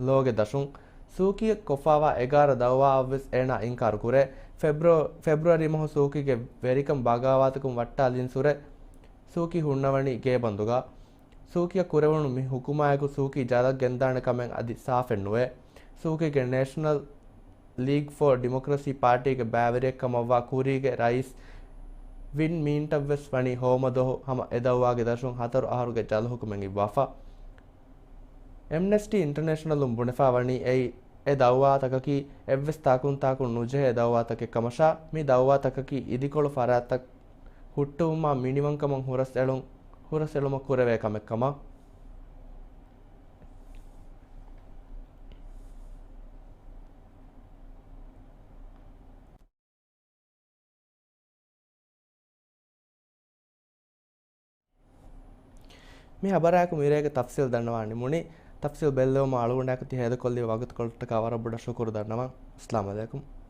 ލޯގެ ދަށުން. ސޫކީއަށް ކޮށްފާވާ އެގާރަ ދައުވާއަށްވެސް އޭނާ އިންކާރު ކުރޭ. ފެބްރު-، ފެބްރުއަރީ މަހު ސޫކީގެ ވެރިކަން ބަޣާވާތަކުން ވައްޓާލިންސުރެ ސޫކީ ހުންނަވަނީ ގޭބަންދުގަ. ސޫކީއަށް ކުރެވުނު މި ހުކުމާއެކު ސޫކީ ޖަލަށް ގެންދާނެ ކަމެއް އަދި ސާފެއް ނުވޭ. ސޫކީގެ ނޭޝަނަލް ލީގް ފޯ ޑިމޮކްރަސީ ޕާޓީގެ ބައިވެރިއެއް ކަމަށްވާ ކުރީގެ ރައީސް ވިން މީންޓަށްވެސް ވަނީ ހޯމަ ދުވަހު ހަމަ އެ ދައުވާގެ ދަށުން ހަތަރު އަހަރުގެ ޖަލު ހުކުމެއް އިއްވާފަ. އެމްނެސްޓީ އިންޓަރނޭޝަނަލުން ބުނެފާ ވަނީ އެއީ އެ ދައުވާތަކަކީ އެއްވެސް ތާކުންތާކުން ނުޖެހޭ ދައުވާތަކެއް ކަމަށާ، މި ދައުވާތަކަކީ އިދިކޮޅު ފަރާތްތައް ހުއްޓުވުމާ މިނިވަންކަމަށް ހުރަސްއެޅުން، ހުރަސްއެޅުމަށް ކުރެވޭ ކަމެއް ކަމަށް. މި ހަބަރާއެކު މިރޭގެ ތަފްސީލް ދަންނަވާ ނިމުނީ. ތަފްސީލް ބެއްލެވުމަށް އަޅުގަނޑާއެކު ތި ހޭދަކޮށްލި ވަގުތުކޮޅަށްޓަކާ ވަރަށް ބޮޑަށް ޝުކުރު ދަންނަވަން. އައްސަލާމު ޢަލައިކުމް.